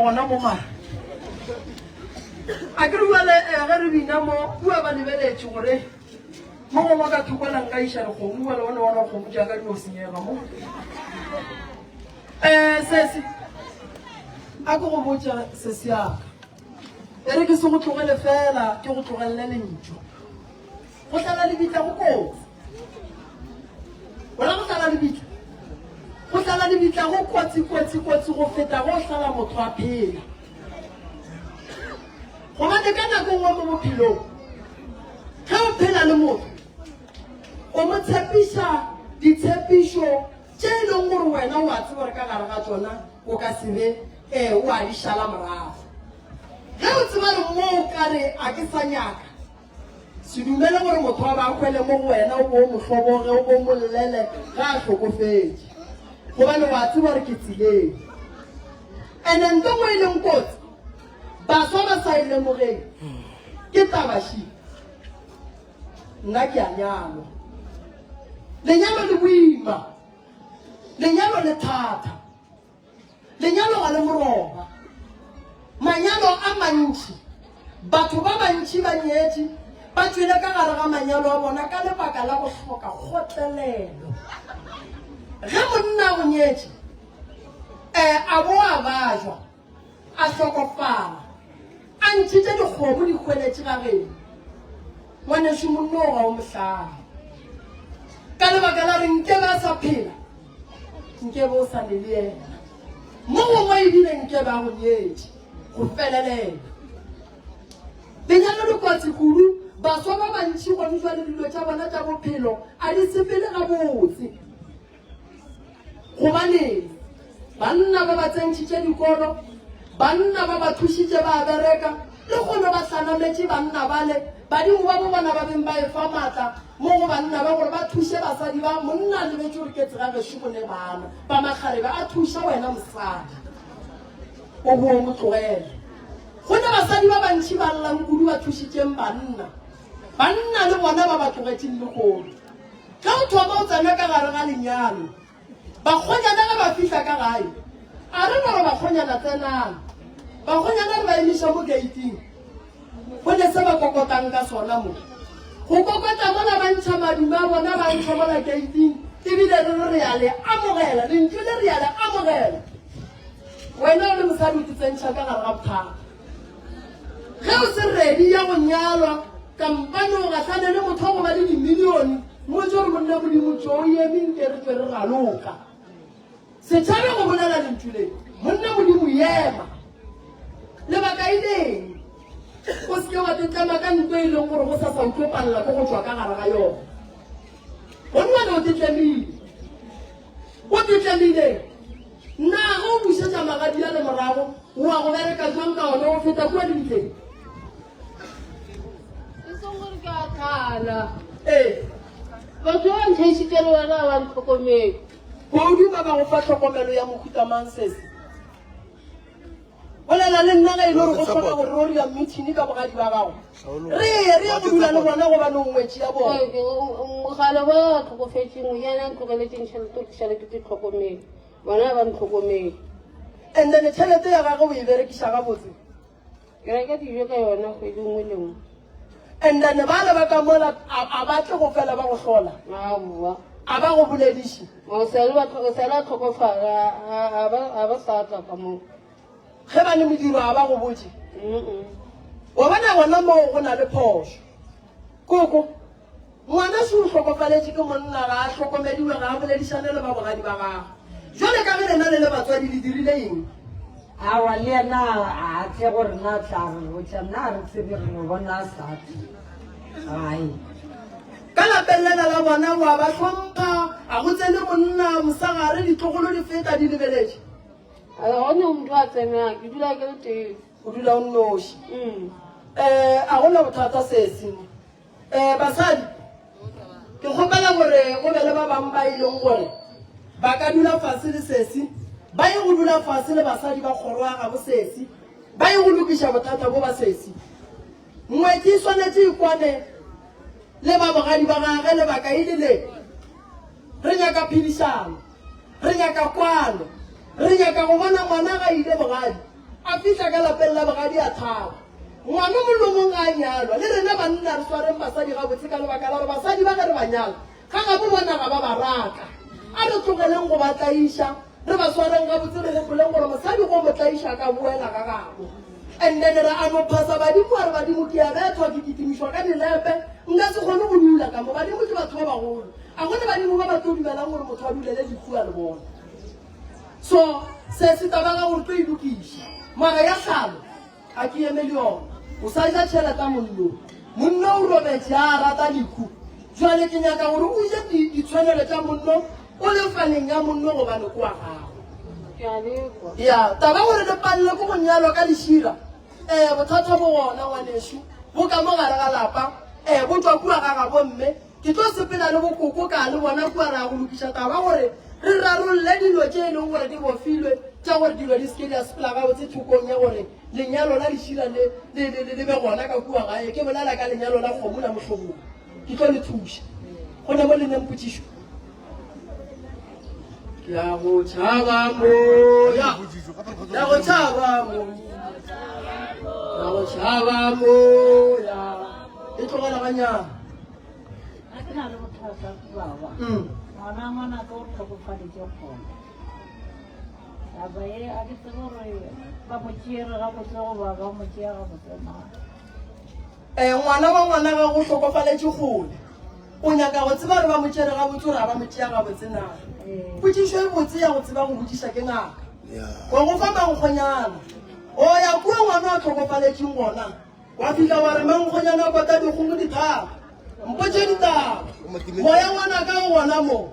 gona mo mara. A ke re bjale eh, ge re bina mo kua ba lebeletše gore mo gongwe ka thoko la nka iša dikgomo bjale bone bona kgomo jaaka di no senyega mo. Um sesi a ke go botša sesi yaka e re ke se go tlogele fela ke go tlogelele lentšu. Go tlala lebitla go kotsi. Wena go tlala lebitla. Go tlala lebitla go kotsi kotsi kotsi go feta go hlala motho a phela. Gobane ka nako nngwe mo bophelong ge o phela le motho o mo tshepiša ditshepišo tše e leng gore wena o a tseba gore ka gare ga tšona o ka se be um o a di šala morago. Ge o tseba re mo o ka re a ke sa nyaka Se dumele gore motho a ba a hwele mo go wena, o bo o mo hloboge, o bo o mo llele ge a hlokofetše, gobane wa tseba gore ke tseleng. Ene nto nngwe e leng kotsi, baswa ba sa e lemogeng, ke taba še, nna ke a nyalwa. Lenyalo le boima, lenyalo le thata. Lenyalo ga le moroba. Manyalo a mantši, batho ba bantši ba nyetše, ba tšwele ka gare ga manyalo a bona ka lebaka la go hloka kgotlelelo. Ge monna a go nyetše, um a bo a bajwa, a hlokofala, a ntšhitše dikgomo di hweletše ga geno, ngwanešu monna o ga o mohlale. Ka lebaka la re nkebe a sa phela, nkebe o sa le le yena. Mo gongwe ebile nkebe a go nyetše go felelela. Lenyalo le kotsi kudu, baswa ba bantši gone jwale dilo tša bona tša bophelo a di sepele gabotse. Gobaneng? Banna ba ba tsentšhitše dikolo, banna ba ba thušitše ba bereka, le kgono ba hlanametše banna bale, badimo ba bo bona ba beng ba efa maatla mo go banna ba gore ba thuše basadi ba. Monna a lebetše gore ke tsega gešo go ne bana ba makgarebe a thuša wena mosadi o bo o mo tlogele. Go ne basadi ba bantši ba llang kudu ba thušitšeng banna, banna le bona ba ba tlogetšeng lehono. Ge o thoma o tsena ka gare ga lenyalo, bakgonyana ge ba fihla ka gae, a re no re bakgonyana tsenang. Bakgonyana re ba emiša mo geiting, go ne se ba kokotang ka sona mo. Go kokota mola ba ntšha madume a bona ba ntšha mola geiting, ebile re re re a le amogela, lentšu le re a le amogela. Wena o le mosadi o titsentšha ka gare ga bothata. Ge o se ready ya go nyalwa, kampane o gahlane le motho wa go ba le dimilione, mmotše gore monna Modimo tšo o eme nke re tšwe re raloka. Se tšhabe go bolela lentšu le, monna Modimo ema. Lebaka e leng? O se ke wa tetlema ka nto e leng gore go sa sa o tlo palela ke go tšwa ka gare ga yona. Gonne o tetlemile. O tetlemile. Na ge o bušetša magadi ale morago, o a go bereka jwang ka ona go feta kua lebitleng? E seng gore ke a tlala. Ee. Batho ba ba ntlhaišitše le wena ga ba ntlhokomele. Kudu ba ba go fa tlhokomelo ya mohuta mang sesi? Bolela le nna ge e le gore go hloka gore ro dira meeting ka bogadi ba gago. Re ye re ye go dula le bona gobane o ngwetši ya bona. Mogala ba ba tlhokofetšeng yena a ntlogeletšeng tšhelete gore ke šale ke te tlhokomele. Bona ga ba ntlhokomele. And then tšhelete ya gagwe o e berekiša gabotse? Ke reka dijo ka yona kgwedi nngwe le nngwe. And then bale ba ka mola a ba tle go fela ba go hlola? Aowa. A ba go bolediše? O sale ba sale a tlhokofala a ba sa tla ka moo. Ge ba le modiro a ba go botše? Wa bona gona moo go na le phošo. Koko, Ngwana šo o hlokofaletše ke monna, ga a hlokomediwe, ga a boledišane le ba bogadi ba gagwe. Jwale ka ge lena le le batswadi le dirile eng? Aowa, le yena a a tle go rena a tla re botša, nna ga re tsebe, re no bona a sa tle gae. Ka lapeng lena la bona o a ba hlompha, a go tsene monna mosegare, ditlogolo di feta di lebeletše. Ga go ne motho a tsenang, ke dula ke le tee. O dula o nnoši. Um, a go na bothata sesi. Um basadi, ke kgopela gore go be le ba bangwe ba e leng gore ba ka dula fase le sesi, ba ye go dula fase le basadi ba kgoro ya gabo sesi, ba ye go lokiša bothata bo ba sesi. Ngwetši e swanetše e kwane le ba bogadi ba gage lebaka e le le, re nyaka phedišano, re nyaka kwano, re nyaka go bona ngwana ga ile bogadi. A fihla ka lapeng la bogadi a thaba. Ngwana mong le mong ga a nyalwa, le rena banna re swareng basadi gabotse ka lebaka la gore basadi ba ge re ba nyala, ga gabo bona ga ba ba rata. A re tlogeleng go ba tlaiša, re ba swareng gabotse re gopoleng gore mosadi go mo tlaiša a ka boela ga gabo. And then ra a no phasa badimo a re badimo ke a bethwa ke kitimišwa ka dilepe nka se kgone go dula ka mo. Badimo ke batho ba bagolo, a go ne badimo ba ba tlo dumelang gore motho a dulele lehu a le bona. So se se taba ga gore tlo e lokiša mara ya hlalo ga ke eme le yona. O sa ja tšheleta monno, monno o robetše a rata lehu. Jwale ke nyaka gore o je ditshwanelo tša monno o le faneng ya monno gobane ke wa gago. Ke a lekwa. Ya taba gore le palelwe ke go nyalwa ka lešira, ee bothata bo gona ngwanešu, bo ka mo gare ga lapa, ee bo tšwa kua ga gabo mme. Ke tlo sepela le bokoko ka le bona kua ra ya go lokiša taba gore re rarolle dilo tše e leng gore di bofilwe tša gore dilo di se ke di a sepela gabotse thokong ya gore lenyalo la lešira le, le, le, le, le be gona ka kua gae. Ke bolela ka lenyalo la kgomo la mohlobolo. Ke tlo le thuša. Go ne mo le neng potšišo. Ke a go tšhaba moya. Ke a go tšhaba moya. Ke a go tšhaba moya. E tlogela ganyane. Ga ke na le bothata baba. Ngwana ngwana ka o tlhokofaditše kgole. Taba ye a ke tsebe gore ba mo tšeere gabotse goba ba mo tšea gabotse na. Eh, ngwana wa ngwana ga go hlokofaletše kgole. O nyaka go tseba gore ba mo tšere gabotse gore ga ba mo tšea gabotse na. Potšišo e botse ya go tseba go botšiša ke ngaka. Wa go fa mankgonyana. O ya kua ngwana a hlokofaletšeng gona. Wa fihla wa re mankgonyana kota dikgong dithaba. Mpotše ditaba. Moya ngwanaka o gona mo.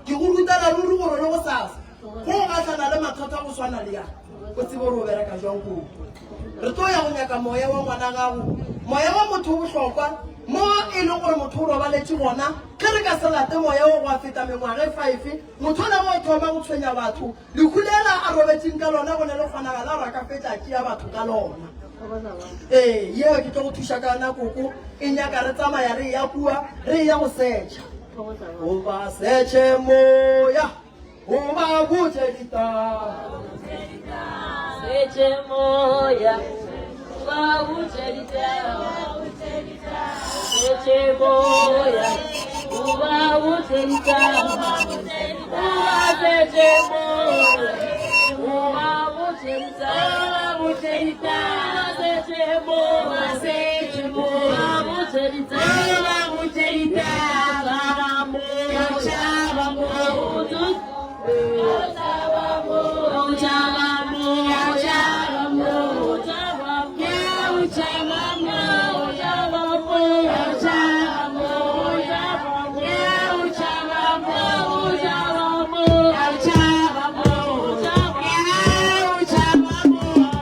Ke go rutela ruri gore le go sasa go o gahlana le mathata go swana le ya o tsebe gore o bereka jwang koo. Re tlo ya go nyaka moya wa ngwana gago. Moya wa motho o bohlokwa mo e leng gore motho o robaletše gona. Ge re ka se late moya wo gwa feta mengwaga e five, motho ola o thoma go tshwenya batho. Lehu lela a robetšeng ka lona go ne le kgonagala gore a ka fetša a tšea batho ka lona. Ee, yeo ke tlo go thuša ka yona koko. E nyaka re tsamaya re eya kua, re eya go setšha. O ba setšhe moya, o ba botše ditaba. Setšhe moya, o ba botše ditaba. Setšhe moya, o ba botše ditaba. O ba setšhe moya, o ba botše ditaba. Botše ditaba, setšhe moya, setšhe moya, botše ditaba, botše ditaba. Tšhaba moya, tšhaba moya, tšhaba moya, tšhaba moya, tšhaba moya, tšhaba moya, tšhaba moya, tšhaba moya, tšhaba moya, tšhaba moya, tšhaba moya.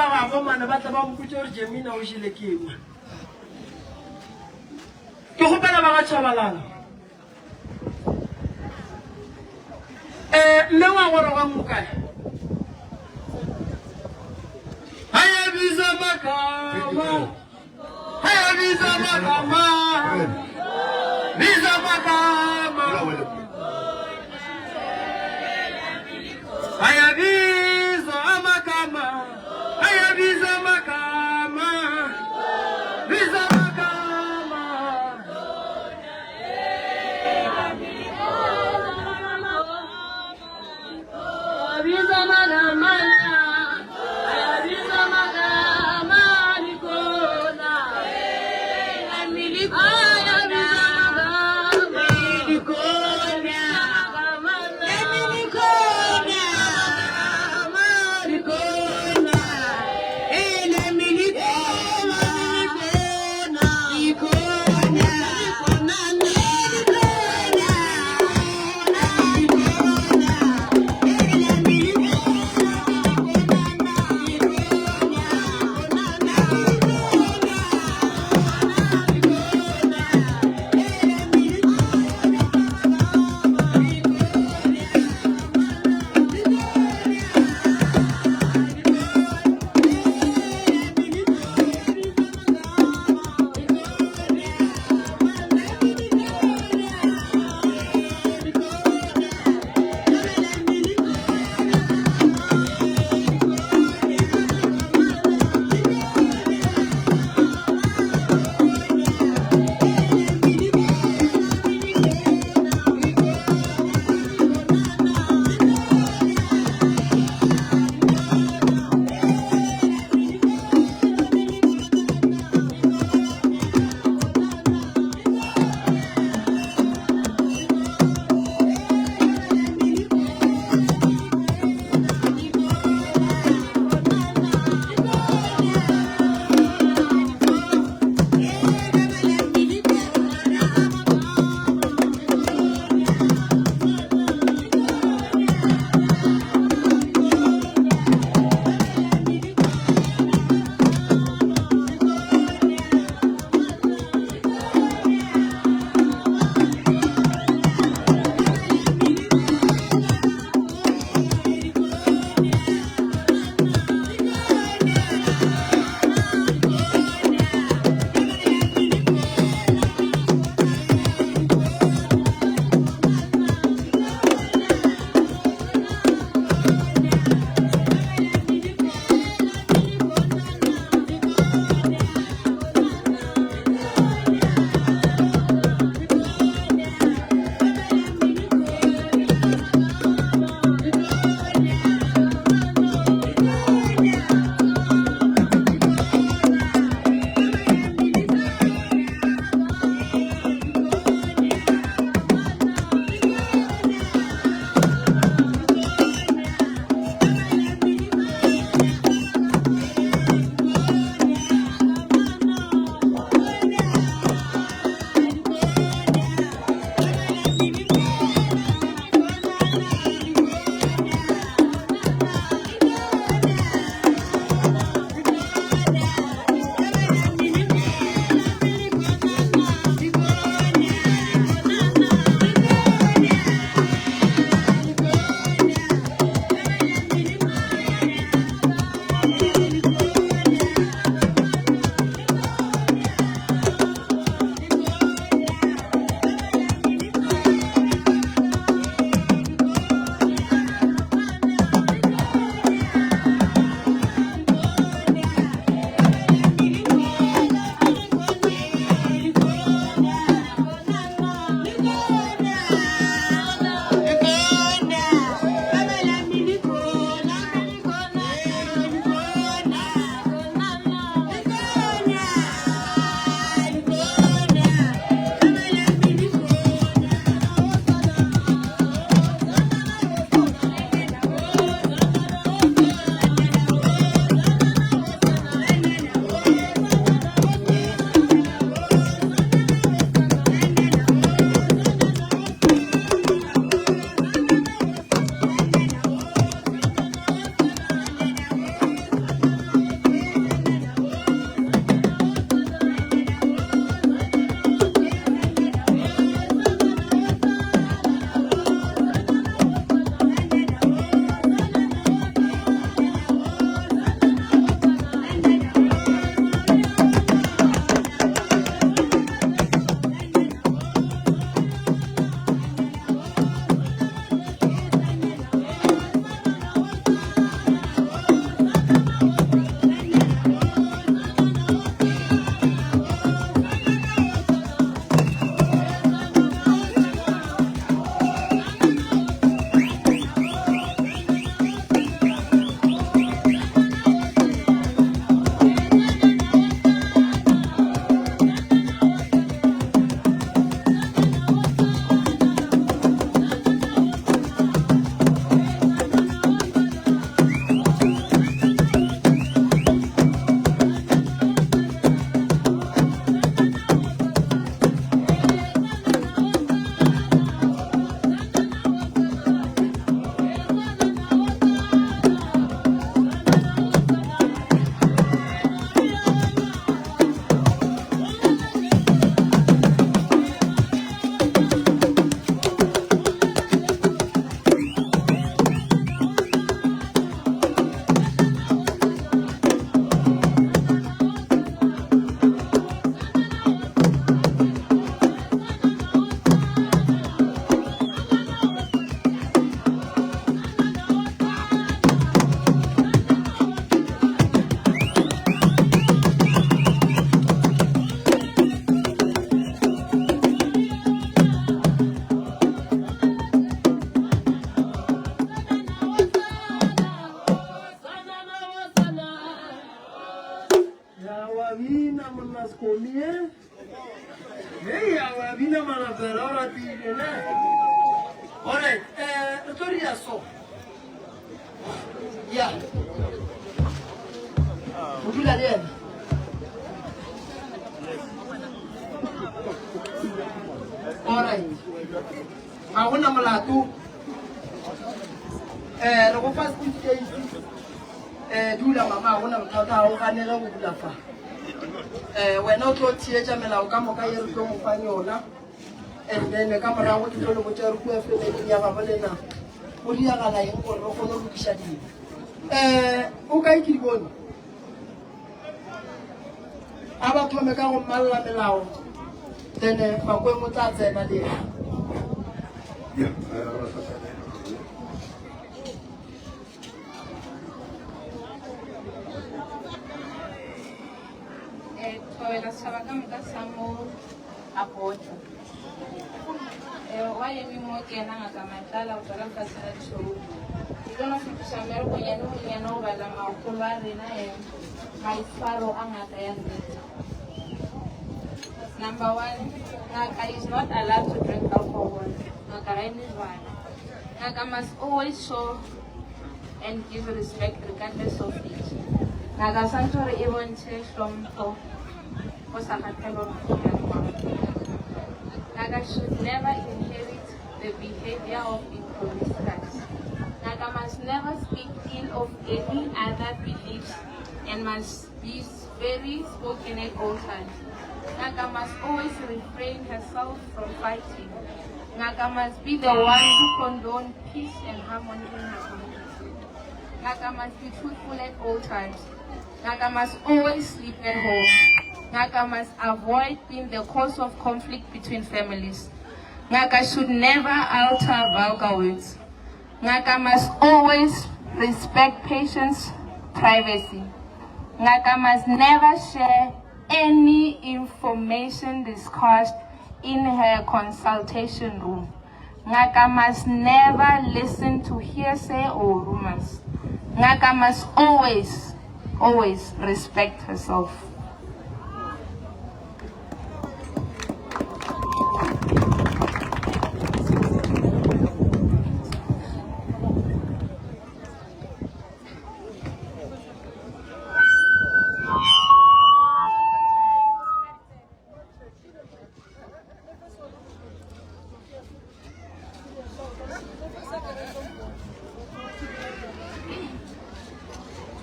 gabo mane ba tla ba mpotse gore Jemina o jele ke eng. Ke kgopela ba ga Chabalala. Eh, mme wa goroga mo kae? Haya biza makama. Haya biza makama. Biza makama. Haya biza makama. Haya biza makama. Biza makama. Ya wa bina monna Sekomi e. Hey ya wa bina malapela o ratile ne. Alright, eh re tlo ria so. Ya. O dula le yena. Alright. Ga gona molato. Eh re go fa certificate. Eh dula mama ga gona bothata ga o ganege go dula fa. Eh wena o tlo theetša melao ka moka ye re tlo mo fang yona. And then ka morago ke tlo le botša re kua family ya gabo lena go diagala eng gore re kgone go lokiša dilo. Eh o kae ke di bone? A ba thome ka go mmalla melao then Makweng o tla tsena le yena. Yeah. Eh, thobela setšhaba ka moka sa mo a potla eh, wa eme mo ke ena ngaka matlala go tswa ka lefatshe la tšhou ke tlo no fetiša mmerekonyane gonyane go bala magolo a rena um maitshwaro a ngaka ya nnete number one ngaka is not allowed to drink alcohol ngaka ga e ne jwala ngaka must always show and give respect regardless of age. Ngaka swantse gore e bontšhe hlompho go sa kgathale gore ke ya jwang. Ngaka should never inherit the behavior of improvisers. Ngaka must never speak ill of any other beliefs and must be very spoken at all times. Ngaka must always refrain herself from fighting. Ngaka must be the one who condone peace and harmony in her community. Ngaka must be truthful at all times. Ngaka must always sleep at home. Ngaka must avoid being the cause of conflict between families. Ngaka should never alter vulgar words. Ngaka must always respect patients' privacy. Ngaka must never share any information discussed in her consultation room. Ngaka must never listen to hearsay or rumors. Ngaka must always, always respect herself.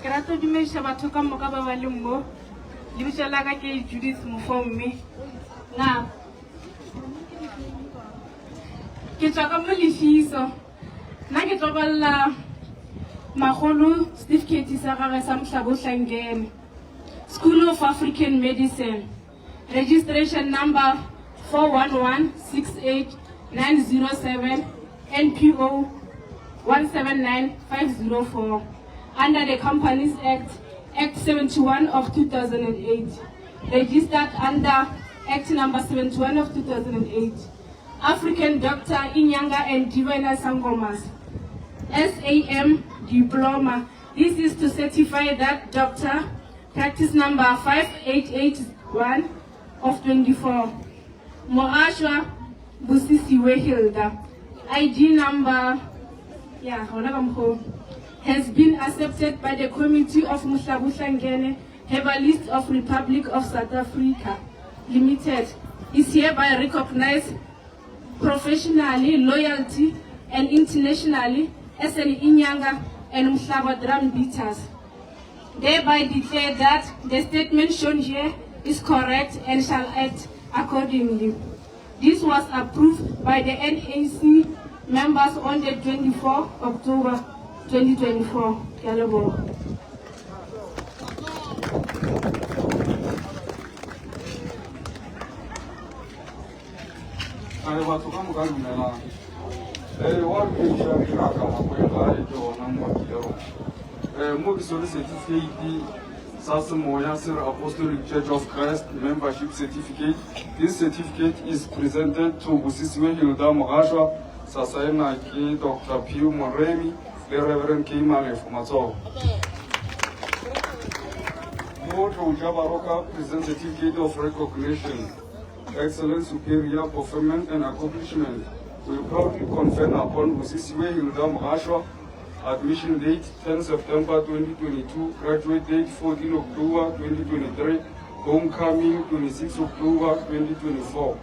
Ke rata go dumediša batho ka moka ba ba leng mo. Lebitso la ka ke Judith Mofomme. Na ke tswa ka mo Lefiso. Nna ke tlo balela magolo certificate sa gagwe sa Mohlabohlangene. School of African Medicine. Registration number 41168907 NPO 179504 under the Companies Act, Act 71 of 2008. Registered under Act number 71 of 2008. African Doctor Inyanga and Divina Sangomas. SAM Diploma. This is to certify that doctor Practice number 5881 of 24. Moashwa Busisiwe Hilda. ID number, yeah, gona ka mokgwa o, has been accepted by the Committee of Mohlabuhlangene Herbalist of Republic of South Africa Limited. Is hereby recognized professionally, loyalty, and internationally as an Inyanga and Mhlaba drum beaters. Thereby declare that the statement shown here is correct and shall act accordingly. This was approved by the NAC members on the 24 October 2024. Ke a leboga. A re batho ka moka dumelang. Ee, wa dumediša ke ngaka Makweng gae ke gona mo ke rona. Ee, mo ke swere certificate sa semoya se re Apostolic Church of Christ membership certificate. This certificate is presented to Busisiwe Hilda Mogashwa sa saena ke Dr. P. Moremi le Reverend K. Malefo Matsogo. Mo Sipho Tlouja Baroka presents certificate of recognition, excellent superior performance and accomplishment. We proudly confer upon Busisiwe Hilda Mogashwa, admission date 10 September 2022, graduate date 14 October 2023, homecoming 26 October 2024.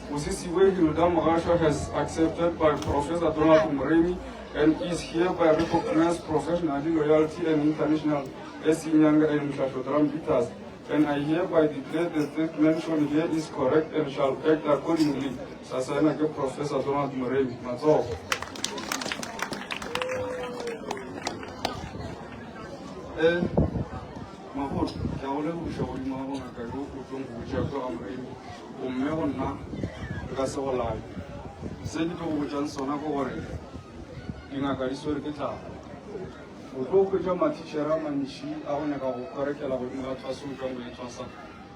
Busisiwe Hilda Mogashwa has accepted by Professor Donald Moremi and is hereby recognized professionally loyalty and international as Inyanga and Mhlahlo Drum And I hereby declare the statement mentioned here is correct and shall act accordingly. Sa saena ke Professor Donald Moremi. Matsogo. Eh, magolo, ke a go lebogiša godimo ga bongaka yo o tlong go botša ko ga Moremi. Gomme go nna nka se go laye. Se ke tlo go botšang sona ke gore dingaka di swere ke tlala. O tlo hwetša mathišere a mantši a go nyaka go korekela godimo ga thwaso o tšwang go e thwasa.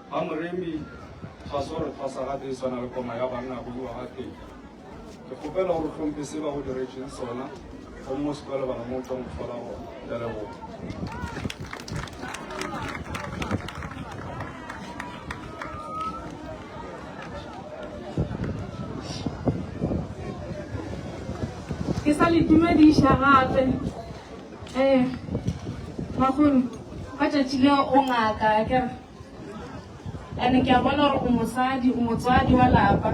Ga Moremi thwaso re thwasa gate e swana le koma ya banna go iwa gatee. Ke kgopela gore o hlomphe se ba go diretšeng sona gomme o se ka lebala mo o tšwang go fola gona. Ke a leboga. Ke sa le dumediša gape. Eh, makgolo, ka tšatši leo o ngaka, akere? And ke a bona gore o mosadi, o motswadi wa lapa.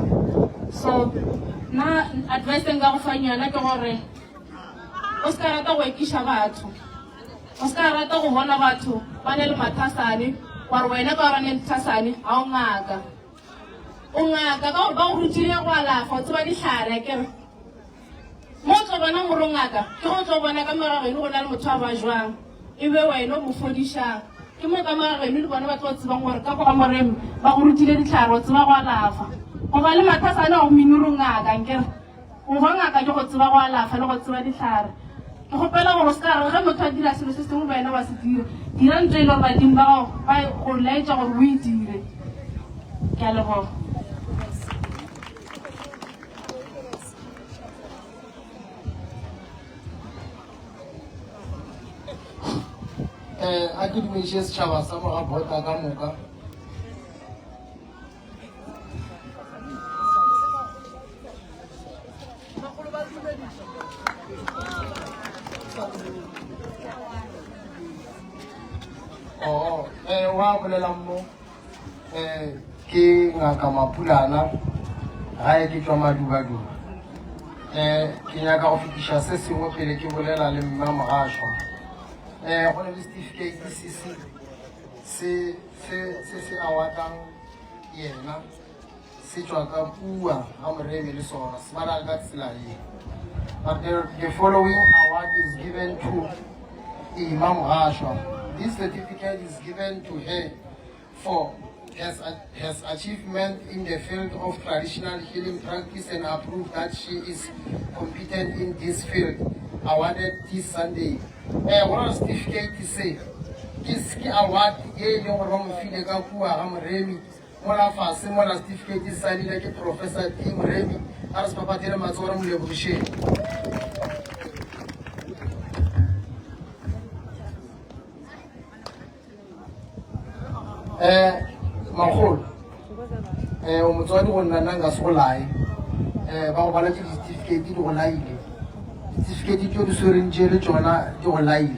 So, nna advice e nka go fang yona ke gore o se ka rata go ekiša batho. O se ka rata go bona batho ba ne le mathasane, wa re wena ka gore ne le thasane, ga o ngaka. O ngaka ka gore ba go rutile go alafa, o tseba dihlare, akere? Mo o tlo bona morongaka, ke go tlo bona ka morago geno go na le motho a ba jwang, e be wena o mo fodišang. Ke mo ka morago geno le bona ba tlo tsebang gore ka go ga Moremi ba go rutile dihlare, o tseba go alafa. Go ba le mathasane ga go mine rongaka, nkere go ba ngaka ke go tseba go alafa le go tseba dihlare. Ke kgopela gore o se ka re ge motho a dira selo se sengwe wena wa se dira. Dira ntho e le gore badimo ba gago ba go laetša gore o e dire. Ke a leboga. Eh, a ke dumediše setšhaba sa mo ga bota ka moka Oh, eh, wa bolelang mo Eh, ke ngaka Mapulana, gae ke tšwa Madubaduba. Eh, ke nyaka go fetiša se sengwe pele ke bolela le mma Mogašwa. Eh, go na le certificate se se se se se se awatang yena se tšwa ka kua ga Moremi le sona se bala ka tsela ye. But the, the following award is given to Ima Mogashwa. This certificate is given to her for has, has achievement in the field of traditional healing practice and approved that she is competent in this field. Awarded this Sunday. Eh, go na certificate se ke ke award ye e leng gore ba mo file ka kua ga Moremi mola fase mola certificate se saenile ke Professor D Moremi a re se papathele matsogo re mo lebogišeng. Eh, makgolo eh o motswadi go nna nna nka se go lae eh ba go baletse di-certificate di go laile di-certificate tšeo di swereng tše le tšona di go laile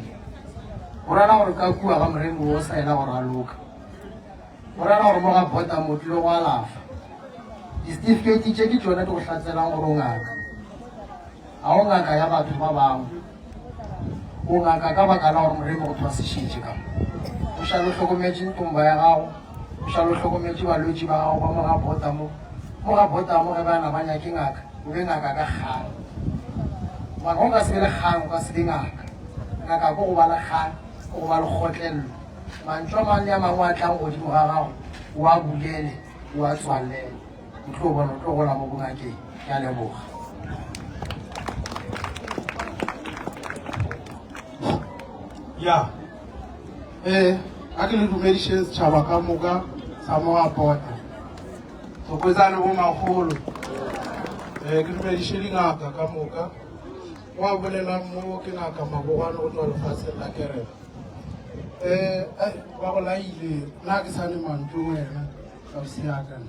go rela gore ka kua ga moremi o sa ela go raloka go rela gore mo ga bota mo tlile go alafa di-certificate tše ke tšona di go hlatselang gore o ngaka ga o ngaka ya batho ba bangwe O ngaka ka baka la gore Moremi go thwasišitše ka mo. O šale o hlokometše ntomba ya gago, o šale o hlokometše balwetši ba gago ba mo ga bota mo. Mo ga bota mo ge bana ba nyake ngaka, o be ngaka ka kgang. Gobane ge o ka se be le kgang, o ka se be ngaka. Ngaka ke go ba le kgang, ke go ba le kgotlello. Mantšu a mang le a mangwe a tlang godimo ga gago, o a bulele, o a tswalele. O tlo bona, o tlo gola mo bongakeng. Ke a leboga. Ya. Eh, a ke le dumedišeng setšhaba ka moka sa mo ga pota. Thokozane bo magolo. Eh, ke dumediše dingaka ka moka. Wa bolelang mo ke ngaka Mabogwane go tšwa lefatsheng la Kereke. Um ba go laile nna ke sa ne mantšu wena ausi yaka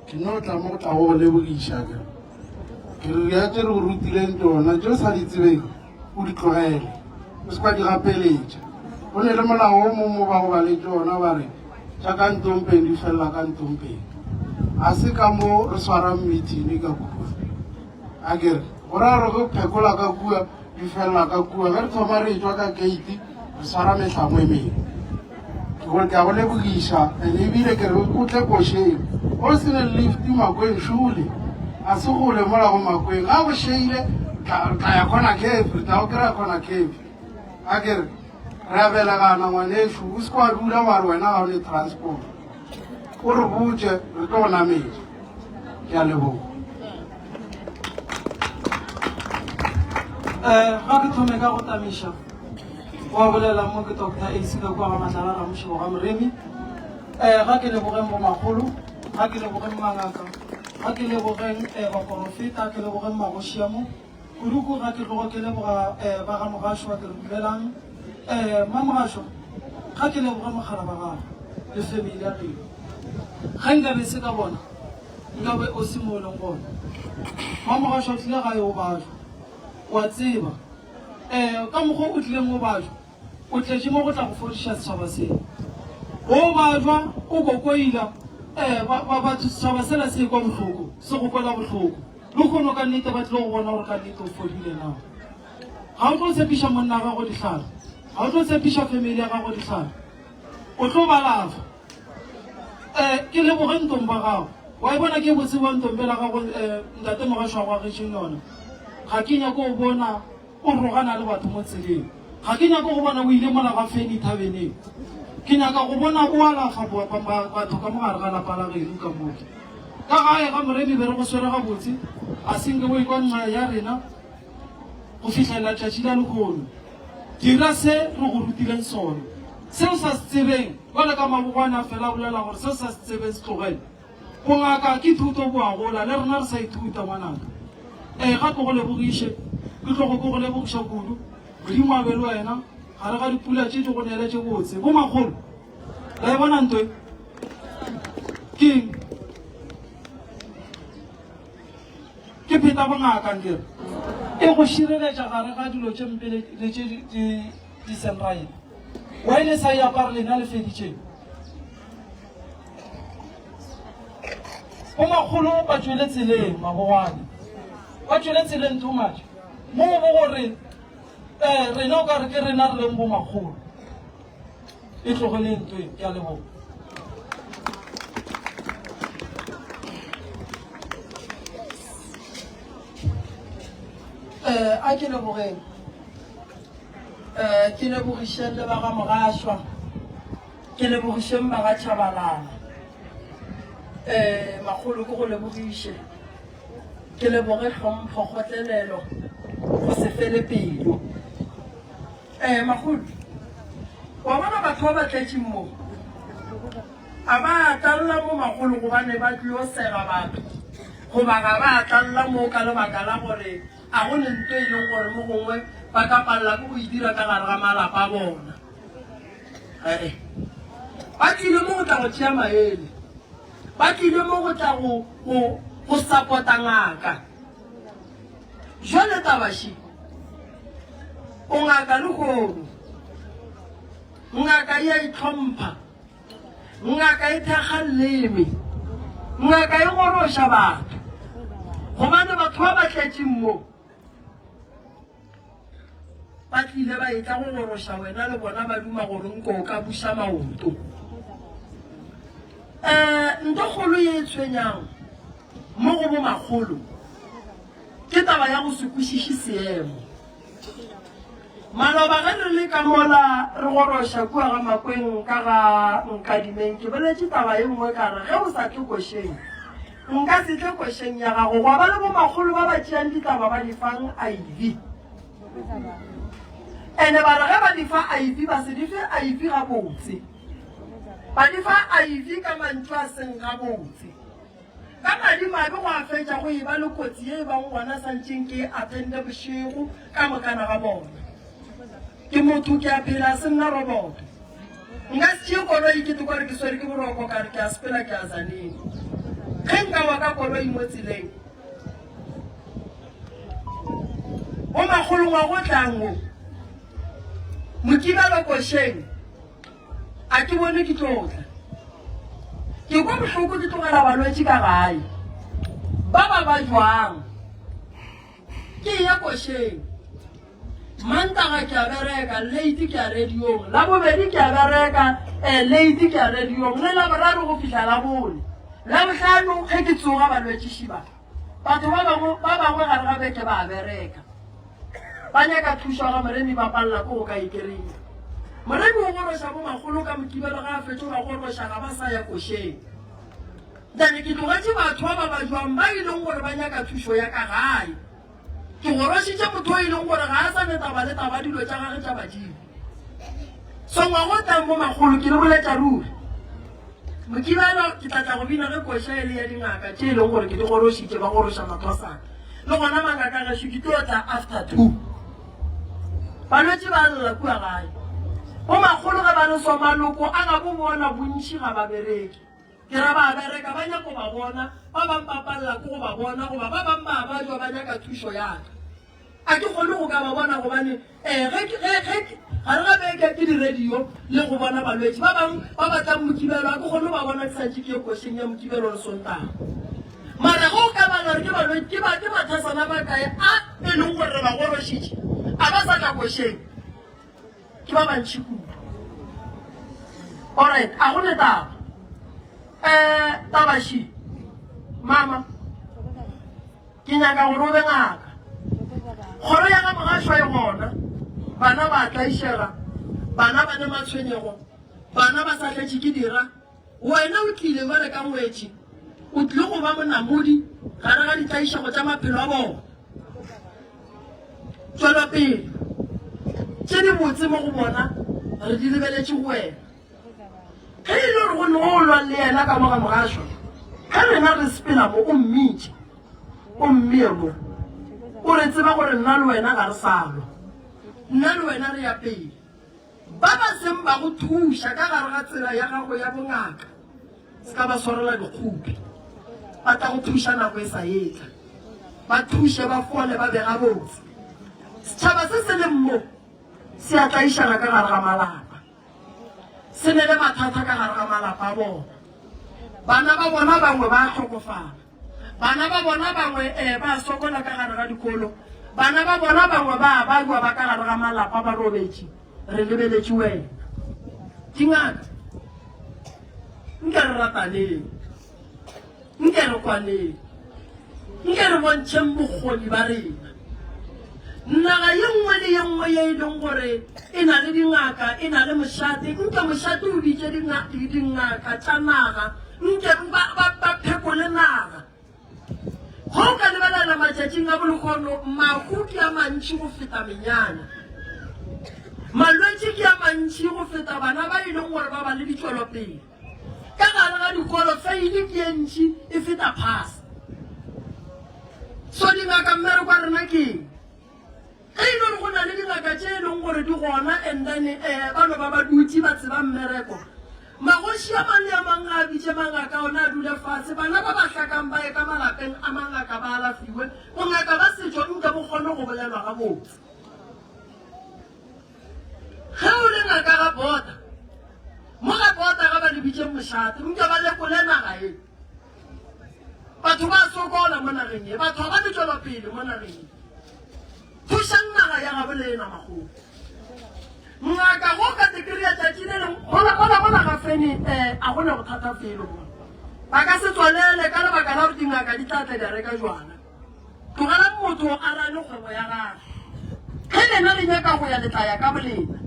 ke no tla mo go tla go go lebogiša ke ke re rea tše re go rutileng tšona tše o sa di tsebeng o di tlogele o se kwa di gapeletša go ne le molao o mongwe mo ba go ba le tšona ba re tša ka ntompeng di felela ka ntompeng a se ka mo re swarang meeting ka kua a kere go raya gore ge phekola ka kua di felela ka kua ge re thoma re etšwa ka gate re swara mehlamo e mengwe ke gore ke a go lebogiša and ebile ke re o tle košeng o se ne lift makweng šole a se gole mola go makweng ga go šeile tla ya khona cave re tla go kry-a khona cave a ke re re a belegana ngwanešu o se kwa dula wa re wena ga o ne transport o re botse re tlo go nametša ke a leboga um ga ke thome ka go tamiša wa bolela mo ke doctor ac ka kua ga matlala ramošebo ga moremi um ga ke lebogeng bomakgolo ga ke lebogeng mangaka ga ke lebogeng um baporofeta ke lebogeng magoši a mo kuduku ga ke tlogo ke leboga um ba ga mogašo wa ke re dumelang um mamogašo ga ke leboge mogala ba gago le family ya geno ga nka be se ka bona nka be o se mo o leng gona mamogašo o tlile gae o bajwa wa tseba um ka mokgwa o tlileng o bajwa o tletše mo go tla go fodiša setšhaba se o bajwa o kokoila um batho setšhaba sela se kwa bohloko se go kwela bohloko le kgono ka nnete ba tlile go bona gore ka nnete o fodile na ga o tlo tshepiša monna gago dihlare ga o tlo tshepiša family ya gago dihlare o tlo balafa um ke leboge ntong ba gago wa e bona ke botse wa ntombe la gago um ntate mogašo wa go agetšeng yona ga ke nyako o bona o rogana le batho mo tseleng ga ke nyako go bona o ile mola ga feni thabeneng ke nyaka go bona o alafa batho ka mogare ga lapa la geno ka moke ka gae ga moremi be re go swere gabotse a senke o ekwa nxa ya rena go fihlelela tšatši la lehono dira se re go rutileng sona se o sa se tsebeng jale ka mabogwane a fela a bolela gore se o sa se tsebeng se tlogele Bongaka ke thuto bo a gola, le rena re sa ithuta ngwanaka. Ee, ga ke go lebogiše, ke tlogo ke go lebogiša kudu. Modimo a be le wena gare ga dipula tše di go nele tše botse. Bomakgolo, la e bona nto e? Ke eng? Ke pheta bongaka nkere. E go šireletša gare ga dilo tše mpe le tše di seng right. Why le sa e apare lena le feditšeng? Bomakgolo ba tšwele tseleng mabogwane ba tšwele tseleng too much mo bo gore um rena o ka re ke rena re leng bomakgolo e tlogeleng ntwe ke a leboga um a ke lebogeng um ke lebogišeng le ba ga mogašwa Ke lebogišeng ba ga Tšhabalala. Um makgolo ke go lebogiše. Ke leboge tlhompho, kgotlelelo, go se fele pelo. Um makgolo, wa bona batho ba ba tletšeng mo, a ba tlalla mo makgolo gobane ba tlilo sega batho, goba ga ba tlalla mo ka lebaka la gore a go ne nto e leng gore mo gongwe ba ka palela ke go e dira ka gare ga malapa a bona. Ee. Ba tlile mo go tla go tšea maele. Ba tlile mo go tla go go go sapota ngaka. Jwale tabashi o ngaka le gono. Ngaka e a itlhompha. Ngaka e thekga leleme. Ngaka e goroša batho. Gobane batho ba ba tletšeng mo Ba tlile ba etla go goroša wena le bona ba duma gore nko o ka buša maoto. Um nto kgolo ye e tshwenyang mo go bomakgolo ke taba ya go se kwešiše seemo. Maloba ge re le ka mola re goroša kua ga Makweng ka ga Nkadimeng ke boletše taba ye nngwe ka re ge o sa tle košeng Nka se tle košeng ya gago gwa ba le bomakgolo ba ba tšeang ditaba ba di fang Ivy. Ene ba re ge ba di fa Ivy ba se di fe Ivy gabotse. Ba di fa Ivy ka mantšu a seng gabotse. Ka madimabe gwa fetša go e ba le kotsi ye e bang gona santšeng ke e attende bošego ka mokana ga bona. Ke motho, ke a phela, se nna roboto. Nka se tšee koloi ke te kware ke swere ke boroko ka re ke a sepela ke a Tzaneen. Ge nka wa ka koloi mo tseleng, bo makgolo ngwaga o tlang wo, Mokibelo košeng, a ke bone ke tlo tla. Ke kwa bohloko ke tlogela balwetši ka gae. Ba ba ba jwang? Ke eya košeng. Mantaga ke a bereka, late ke ya radiong. Labobedi ke a bereka, eh, late ke ya radiong. Le Laboraro go fihla Labone. Labohlano ge ke tsoga balwetši ba. Batho ba bangwe ba bangwe gare ga beke ba a bereka. Ba nyaka thušo ga Moremi ba palela ko go ka e kry-a. Moremi o goroša bo makgolo ka Mokibelo ga a fetše o ba goroša ga ba sa ya košeng. Bjale ke tlogetše batho ba ba bajwang ba e leng gore ba nyaka thušo ya ka gae. Ke gorošitše motho o e leng gore ga a sa ne taba le taba dilo tša gage tša badimo. So ngwaga o tlang mo makgolo ke le boletša ruri. Mokibelo ke tla tla go bina ge koša e le ya dingaka tše e leng gore ke di gorošitše ba goroša mathwasana. Le gona mangaka gešo ke tlo tla after two. Balwetši ba lla kua gae. Bo makgolo ge ba le so maloko a gabo bona bontši ga ba bereke. Ke ra ba bereka ba nyako ba bona, ba bang ba palela ke go ba bona goba ba bang ba bajwa ba nyaka thušo ya ka. A ke kgone go ka ba bona gobane um ge ge ge gare ga beke ke di-radio le go bona balwetši ba bang ba batlang Mokibelo a ke kgone go ba bona ke santše ke ye košeng ya Mokibelo le Sontaga. Mara ge o ka bala gore ke balwetši ke ba ke mathasana ba kae a e leng gore re ba gorošitše a ba sa tla košeng. Ke ba bantši kudu. Alright, a go ne taba. Eh, taba še. Mama, ke nyaka gore o be ngaka. Kgoro ya ga mogašo e gona. Bana ba tlaišega, bana ba ne matshwenyego, bana ba sa tletše ke dira. Wena o tlile jwale ka ngwetši, o tlile go ba monamodi gare ga ditlaišego tša maphelo a bona. Tšwelopele tše dibotse mo go bona re di lebeletše go wena. Ge e le gore go ne o lwa le yena ka mo ga mogašo, ge rena re sepela mo o mmitše, o mmee mo, o re tseba gore nna le wena ga re sa lwa, nna le wena re ya pele. Ba ba seng ba go thuša ka gare ga tsela ya gago ya bongaka, se ka ba swarela dikgopi. Ba tla go thuša nako e sa etla. Ba thuše ba fole ba be gabotse. Setšhaba se se leng mo se a tlaišega ka gare ga malapa. Se ne le mathata ka gare ga malapa a bona. Bana ba bona bangwe ba a hlokofala. Bana ba bona bangwe eh, ba sokola ka gare ga dikolo. Bana ba bona bangwe ba a bajwa ba ka gare ga malapa ba robetše. Re lebeletše wena. Dingaka, nke re rataneng. Nke re kwaneng. Nke re bontšheng bokgoni ba rena. Naga ye nngwe le ye nngwe ye e leng gore e na le dingaka, e na le mošate, nke mošate o bitše dingaka tša naga, nke ba, ba, ba phekole naga. Ge o ka lebelela matšatšing a bolehono, mahu ke a mantši go feta menyanya. Malwetši ke a mantši go feta bana ba e leng gore ba ba le ditšwelopele. Ka gare ga dikolo feili ke ye ntši e feta phasa. So dingaka mmereko wa rena ke eng? Ge e le gore go na le dingaka tše e leng gore di gona and then eh, ba no ba ba dutše ba tseba mmereko, magoši a mang le a mang ga a bitše mangaka ona a dule fatshe, bana ba ba hlakang ba ye ka malapeng a mangaka ba alafiwe, bongaka ba setšo nke bo kgone go bolelwa gabotse. Ge o le ngaka ga bota, mo ga bota ga ba le bitše mošate, nke ba lekole naga ye. Batho ba sokola mo nageng ye, batho ga ba ne tšwelopele mo nageng ye. Thušang naga ya gabo lena makgolo. Ngaka go ka te kry-a tšatši le lengwe gola gola gola ga fene um a gona bothata felo mo. Ba ka se tswalele ka lebaka la gore dingaka di tla tla di a reka jwala. Tlogelang motho a rane kgwebo ya gagwe. Ge lena le nyaka go ya le tla ya ka bolena.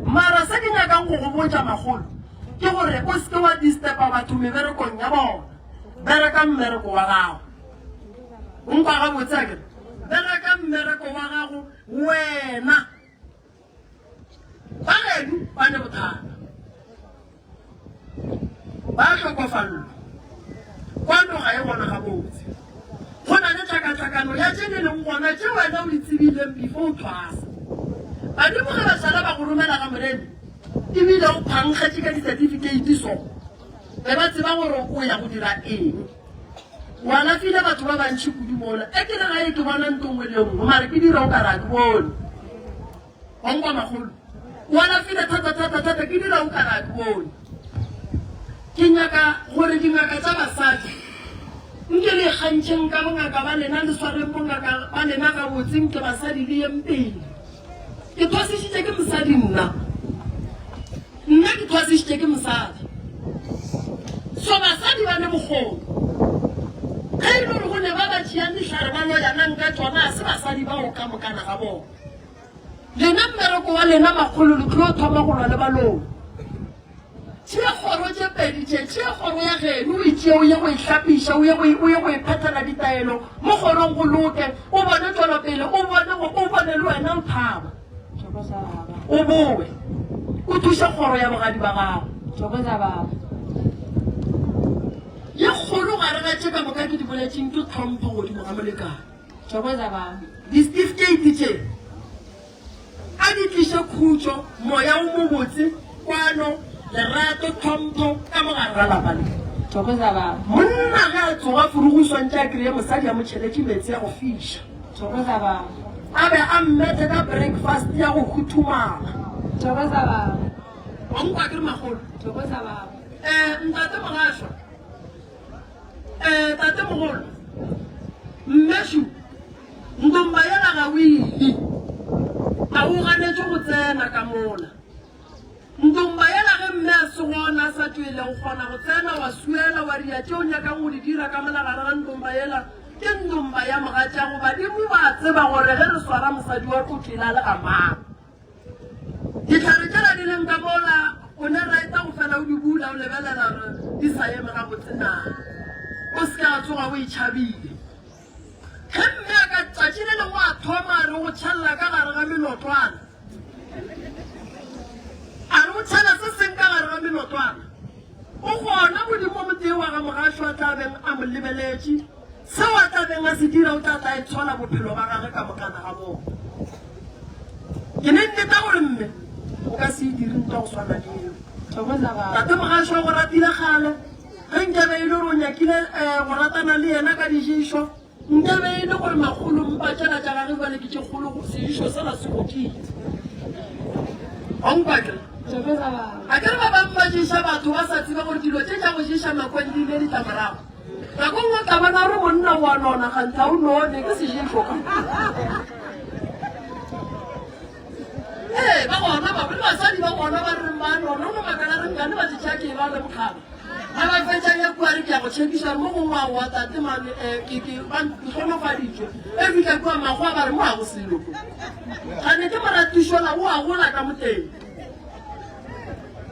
Mara se ke nyakang go go botša makgolo ke gore o se ke wa disturba batho meberekong ya bona. Bereka mmereko wa gago. O nkwa gabotse akere? Bereka mmereko wa gago wena. Ba geno ba ne bothata. Ba hlokofallwa. Kwano ga e gona gabotse. Go na le tlhakatlhakano ya tše di leng gona tše wena o di tsebileng before o thwasa. Badimo ge ba šala ba go romela ga Moremi, ebile o phankgetše ka disatifikeiti so, be ba tseba gore o ya go dira eng. O alafile batho ba bantši kudu mola. E ke re gae ke bona nto nngwe le nngwe, mare ke dira o ka re a ke bone. Wa nkwa makgolo? O alafile thata thata thata, ke dira o ka re a ke bone. Ke nyaka gore dingaka tša basadi nke le ikgantšheng ka bongaka ba lena, le swareng bongaka ba lena gabotse, nke basadi le yeng pele. Ke thwasišitše ke mosadi nna. Nna ke thwasišitše ke mosadi. So basadi ba ne bokgoni. Ge e le gore go ne ba ba tšeang dihlare ba loyanang ka tšona, ga se basadi bao ka mokana ga bona. Lena mmereko wa lena makgolo le tlo thoma go lwa le baloi. Tšea kgoro tše pedi tše, tšea kgoro ya geno o e tšee o ye go e hlapiša, o ye go e, o ye go e phethela ditaelo mo kgorong go loke, o bone tšwelopele, o bone go, o bone le wena o thaba. O bowe o thuše kgoro ya bogadi ba gago. Ye kgolo gare ga tše ka moka ke di boletšeng ke tlhompho godimo ga molekane. Disetifikeiti tše a di tliše khutšo, moya o mobotse, kwano, lerato, tlhompho ka mo gare ga lapa le. Monna ge a tsoga furugu o swantše a kreye mosadi a mo tšheletše meetse a go fiša, a be a mmethe ka breakfast ya go huthumala. Wa nkwa akere makgolo? Eh, ntate Mogašwa. Eh, tate mogolo, mmešu, ndomba yela ga o ile. A o ganetše go tsena ka mola. Ndomba yela ge mme a se gona a sa tšwele o kgona go tsena wa suela wa ria tše o nyakang go di dira ka mola gare ga ndomba yela. Ke ndomba ya mogatšago. Badimo ba tseba gore ge re swara mosadi wa o tšwele a le ga mang. Dihlare tšela di leng ka mola o ne reta go fela o di bula o lebelela gore di sa eme gabotse na. O se ke a tsoga o e tšhabile. Ge mme a ka tšatši le lengwe a thoma a re go tšhelela ka gare ga melotwana, a re o tšhela se seng ka gare ga melotwana, o gona Modimo motee wa ga Mogašo a tla beng a mo lebeletše. Seo a tla beng a se dira o tla tla itshola bophelo ba gagwe ka mokana ga bona. Ke ne nneta gore mme o ka se e dire ntwa go swana le eo. Tate Mogašo o go ratile kgale, ge nkabe e le gore o nyakile um go ratana le yena ka diješo, nkabe e le gore makgolo mpa tšela tša gage jwale ke tše kgolo go seješo sela se godile. Wa nkwa akere? Akere ba bangwe ba ješa batho ba sa tsebe gore dilo tše tša go ješa makweng di ile ditlamorago. Nako nngwe o tla bona gore monna o a nona gantsi ga o none ke seješo ka. Ee, ba gona ba le basadi ba gona ba reng ba nona o no makala re nkane ba tšetša ke ba le mokgaba. Ga ba fetša ya kua re ke ya go tšhekiša mo gongwe a wa tate mane eh, ke ke ba ntlhonofaditšwe. E fihla kua makgowa ba re mo ga go selo ko. Gane ke moratišola o a gola ka moteng.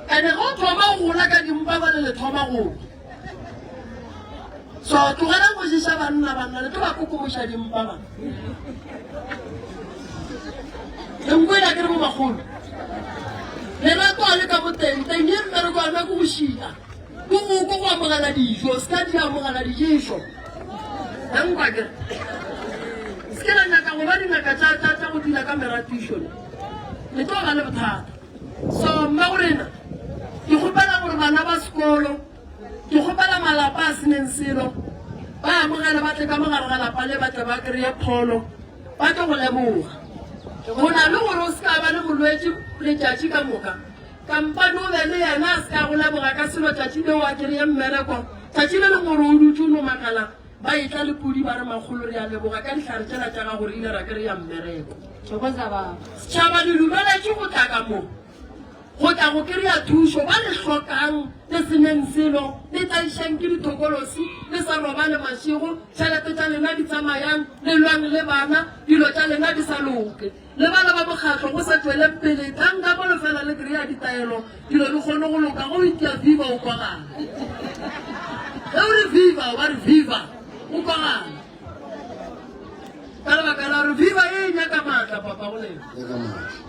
Ene ge o thoma go gola ka dimpa bale le thoma go. So tlogelang go ješa banna banna le tlo ba kokomoša dimpa ba. Le nkwela ke re bo magolo. Lerato a le ka mo teng teng ye mmereko wa ke go šila. Ke go ko go amogela dijo, se ka di amogela diješo. Le nkwa ke re. Se ke la nyaka go ba dingaka tša tša tša go dula ka meratišo. Le tlo ba le bothata. So mmagorena ke kgopela gore bana ba sekolo Ke kgopela malapa a seneng selo ba amogele ba tle ka mo gare ga lapa le ba tle ba kry-e pholo ba tlo go leboga. Go na le gore o se ka ba le molwetši letšatši ka moka kampane o be le yena a se ka go leboga ka selo tšatši leo a kry-e mmereko tšatši le lengwe gore o dutše o no makala ba etla le pudi ba re makgolo re a leboga ka dihlare tšela tša gago re ile ra kry-a mmereko. Setšhaba le dumeletše go tla ka mo. Go tla go kry-a thušo ba le hlokang, le se neng selo, le tlaišang ke dithokolosi, le sa robale mašego, tšhelete tša lena di tsamayang, le lwang le bana, dilo tša lena di sa loke. Le bana ba mokgatlo go sa tšweleng pele, tlang ka mo le fela le kry-a ditaelo, dilo di kgone go loka. Ge o itia viva o kwagala. Ge o re viva o ba re viva o kwagala. Ka lebaka la gore viva e nyaka maatla papa go lena.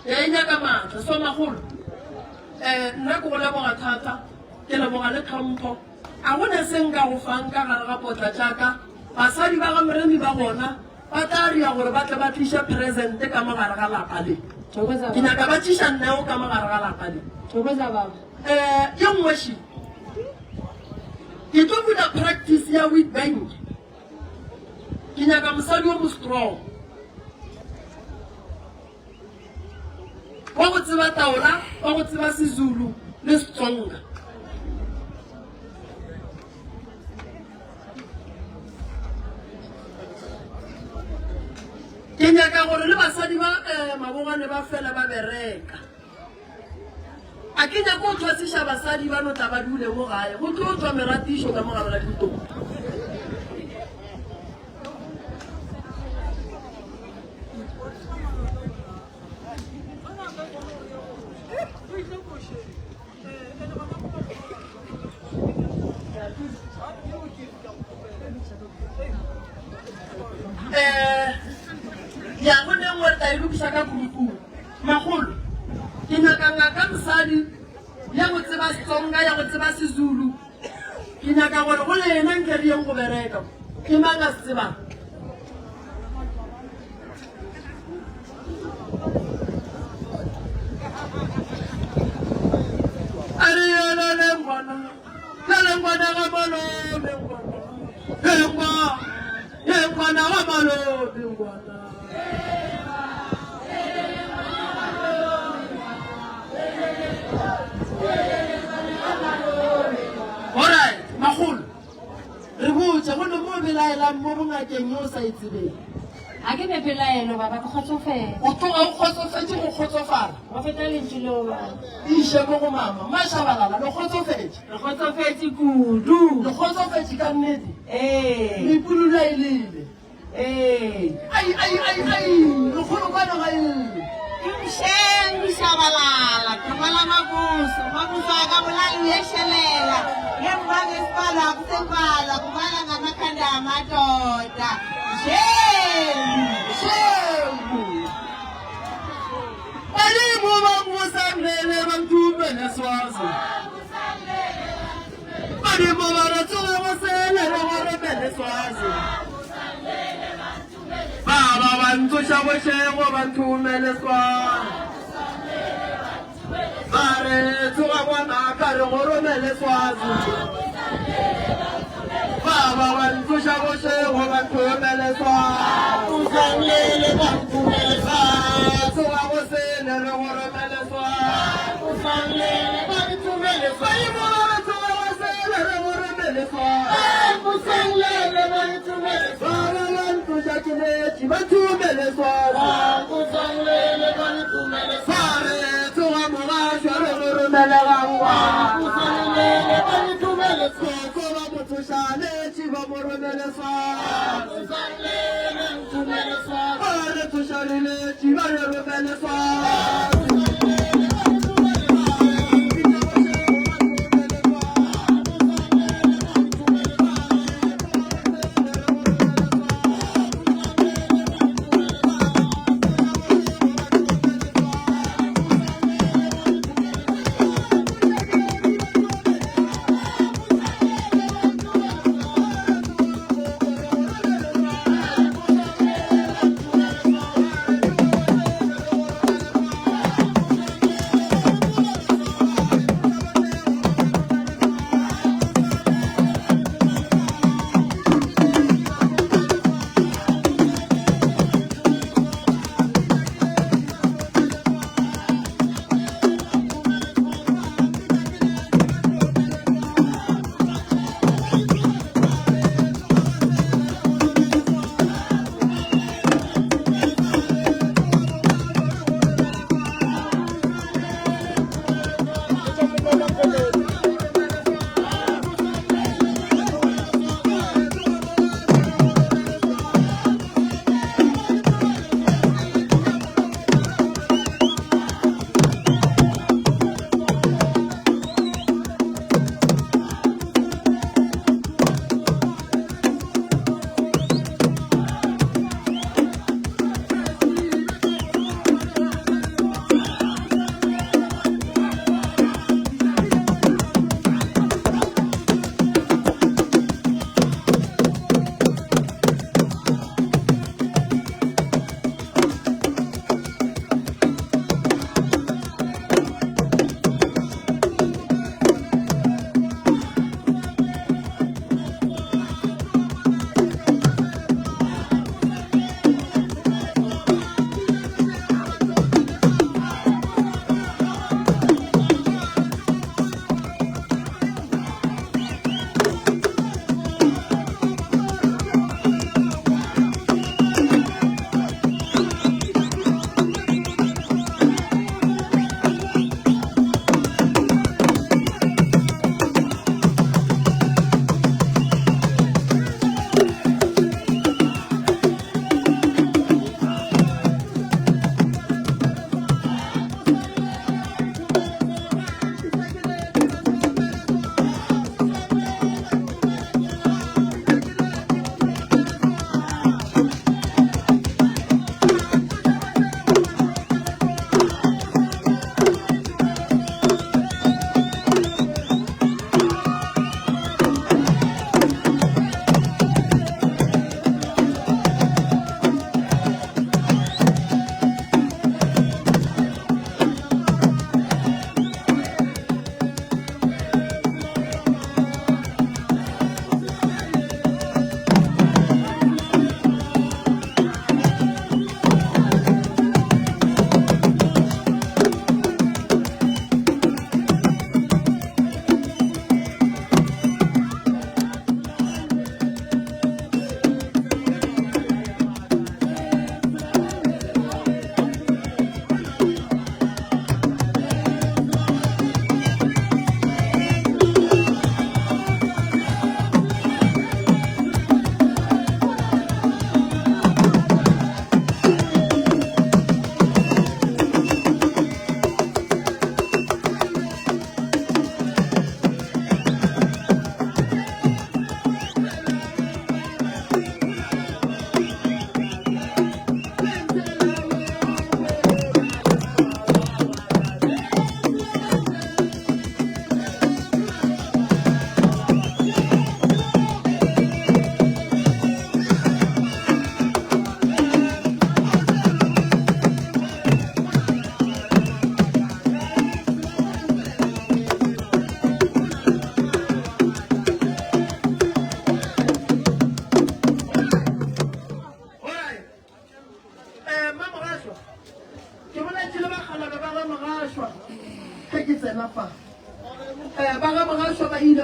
E nyaka maatla. So magolo eh nna ke go leboga thata, ke leboga le tlhompho. A go ne se nka go fang ka gare ga potla tša ka. Basadi ba ga Moremi ba gona ba tla ria gore ba tle ba tliše present ka mo gare ga lapa le. Thokoza Ke baba. nyaka ba tšiša nneo ka mo gare ga lapa le. Thokoza baba. Um ye nngwe še, ke tlo bula practice ya Witbank. Ke nyaka mosadi o mo strong. Wa go tseba taola, wa go tseba Sezulu le Setsonga. Ke nyaka gore le basadi ba um mabogwane ba fela ba bereka. A ke nyake go thwasiša basadi ba no tla ba dule mo gae, go tlo tšwa meratišo ka mo gare ga dintong. Um ya go ne nngwe re tla e lokiša ka groupung. Makgolo, ke nyaka ngaka mosadi ya go tseba Setsonga, ya go tseba Sezulu. Ke nyaka gore go lena nke re yeng go bereka. Ke mang a se tsebang? A re yelele ngwana, lele ngwana ga malome ngwana, ye ngwana, ye ngwana ga malome ngwana. Alright, makgolo, re botše go ne mo belaelang mo bongakeng yo o sa e tsebeng. Ga ke ne pelaelo baba, ke kgotsofetse. O tloga o kgotsofetše go kgotsofala. Go feta lentšu leo baba. Iše mo go mama. Mashabalala, le kgotsofetše? Re kgotsofetše kudu. Le kgotsofetše ka nnete? Ee. Mepulula e lele. Ee. Ai, ai, ai, ai, lekgolo kwano ga e lle. Ke mšeng dišabalala, ke rwala mabuso, mabuso a ka bolale o yešelela, ge mma ke sepalo a kusepala, kubala ngamakhanda a madoda. Shemu! Shemu! Badimo ba nkusamlele ba nthumele swazi. Badimo ba re tsoge go sele re go romele swazi. Baba ba ntsoša bošego ba nthomele swazi. Ba re tsoga ngwanaka re go romele swazi. Baba ba ntsoša bošego ba nthomele swazi. Ba tsoga go sele re go romele swazi. Badimo ba re tsoga go sele re go romele swazi. Baba ba ntsoša ke letše ba nthomele swazi. Ba re tsoga mogašwa re go romele gangwa. Koko ba mo tsoša letše ba mo romele swazi. Ba re tsoša re letše ba re romele swazi.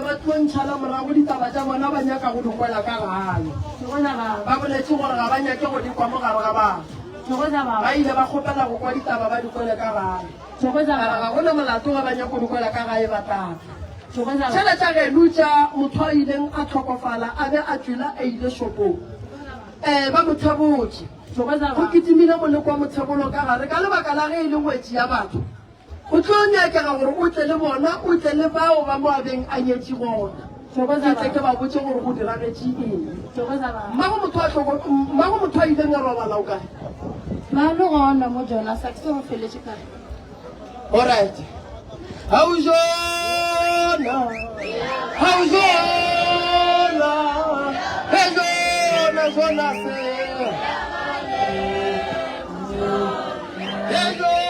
ba tlo ntšhala morago ditaba tša bona ba nyaka go di kwela ka gae. Ba boletše gore ga ba nyake go di kwa mo gare ga batho. Ba ile ba kgopela go kwa ditaba ba di kwele ka gae. Ba re ga go na molato ge ba nyaka go di kwela ka gae ba tla tla. Tšhele tša geno tša motho a ileng a hlokofala a be a tšwele a ile shopong. Ee, ba mo thebotše. Go kitimile moleko wa mothebolo ka gare ka lebaka la ge e le ngwetši ya batho. Go tlo nyakega gore o tle le bona, o tle le bao ba mo a beng a nyetše gona. Ke tle ke ba botše gore go diragetše eng. Mmago motho a hloko, mmago motho a ileng a robala o kae? Ba le gona mo Jonas, a ke tsebe go feletše kae. Alright. Hau Jona, hau Jona, he Jona, Jonas. He Jona.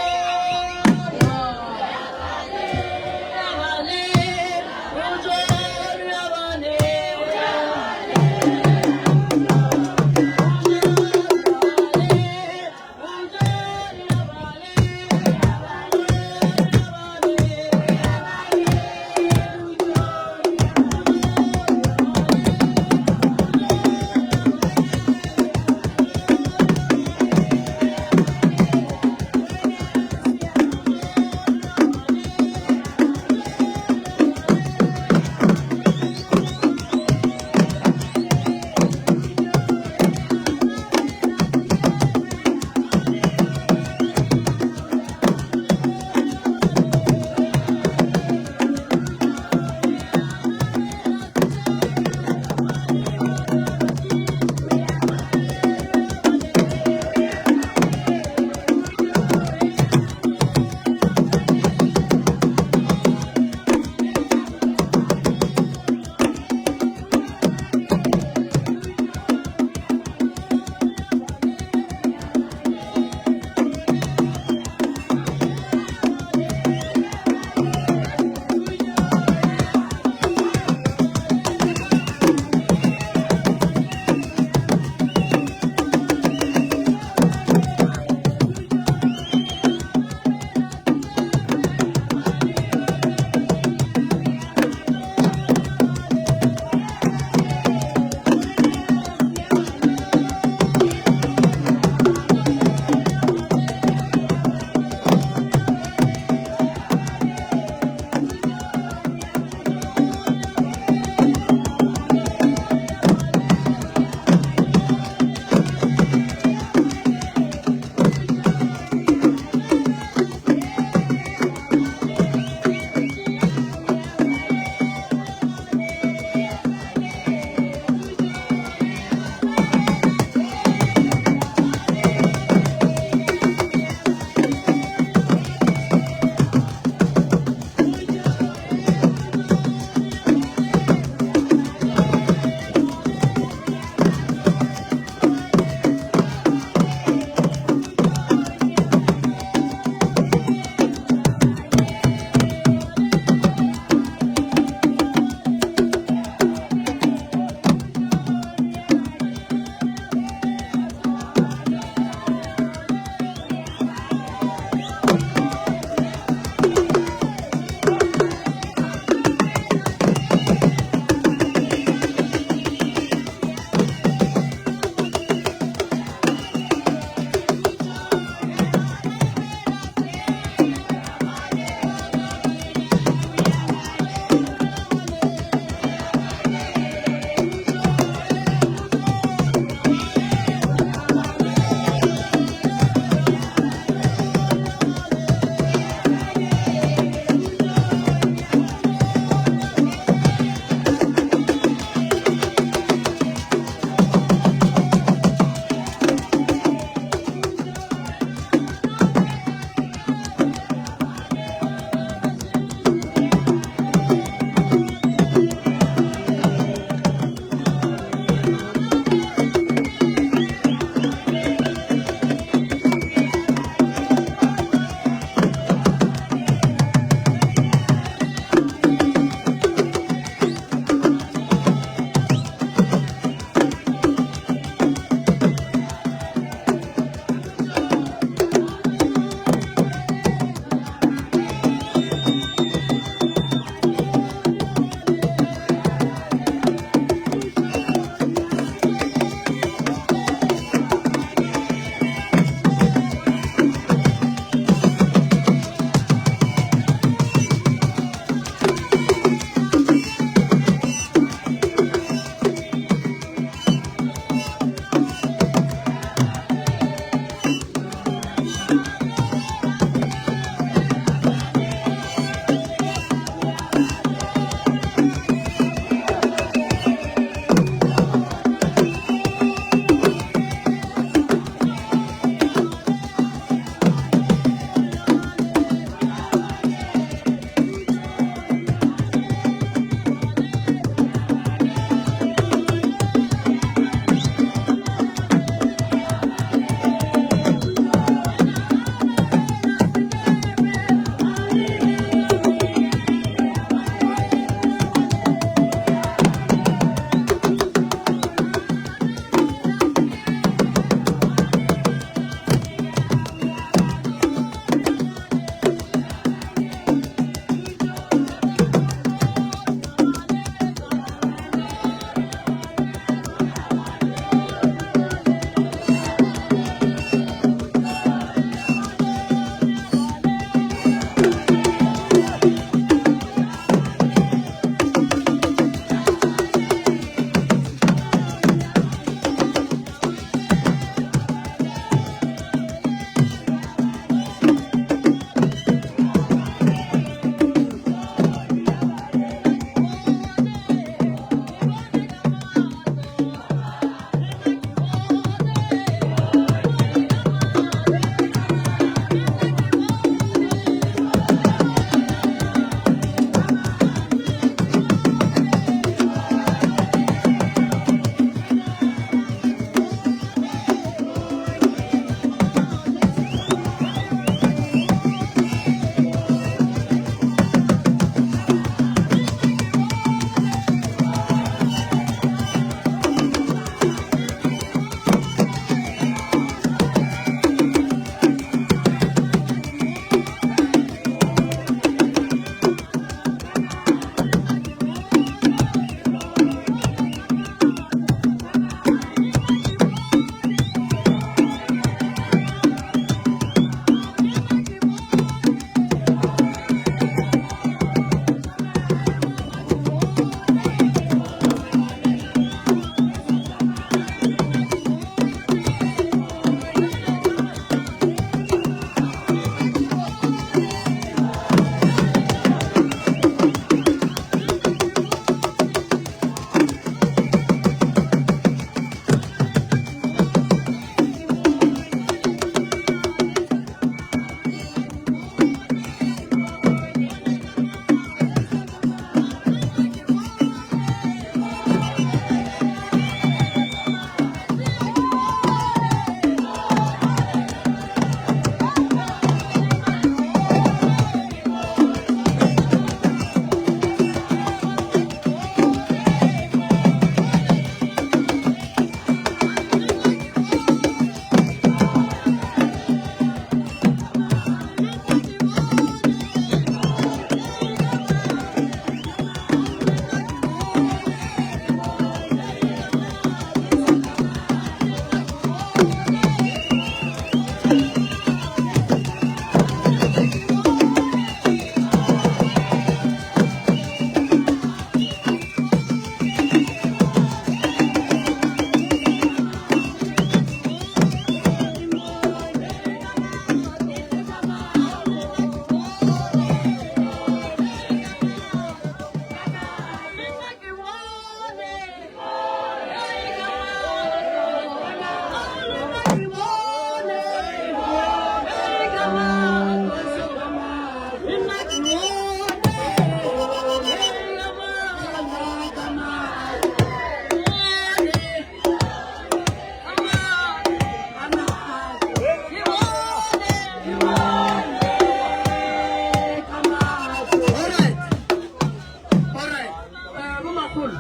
Bomakgolo,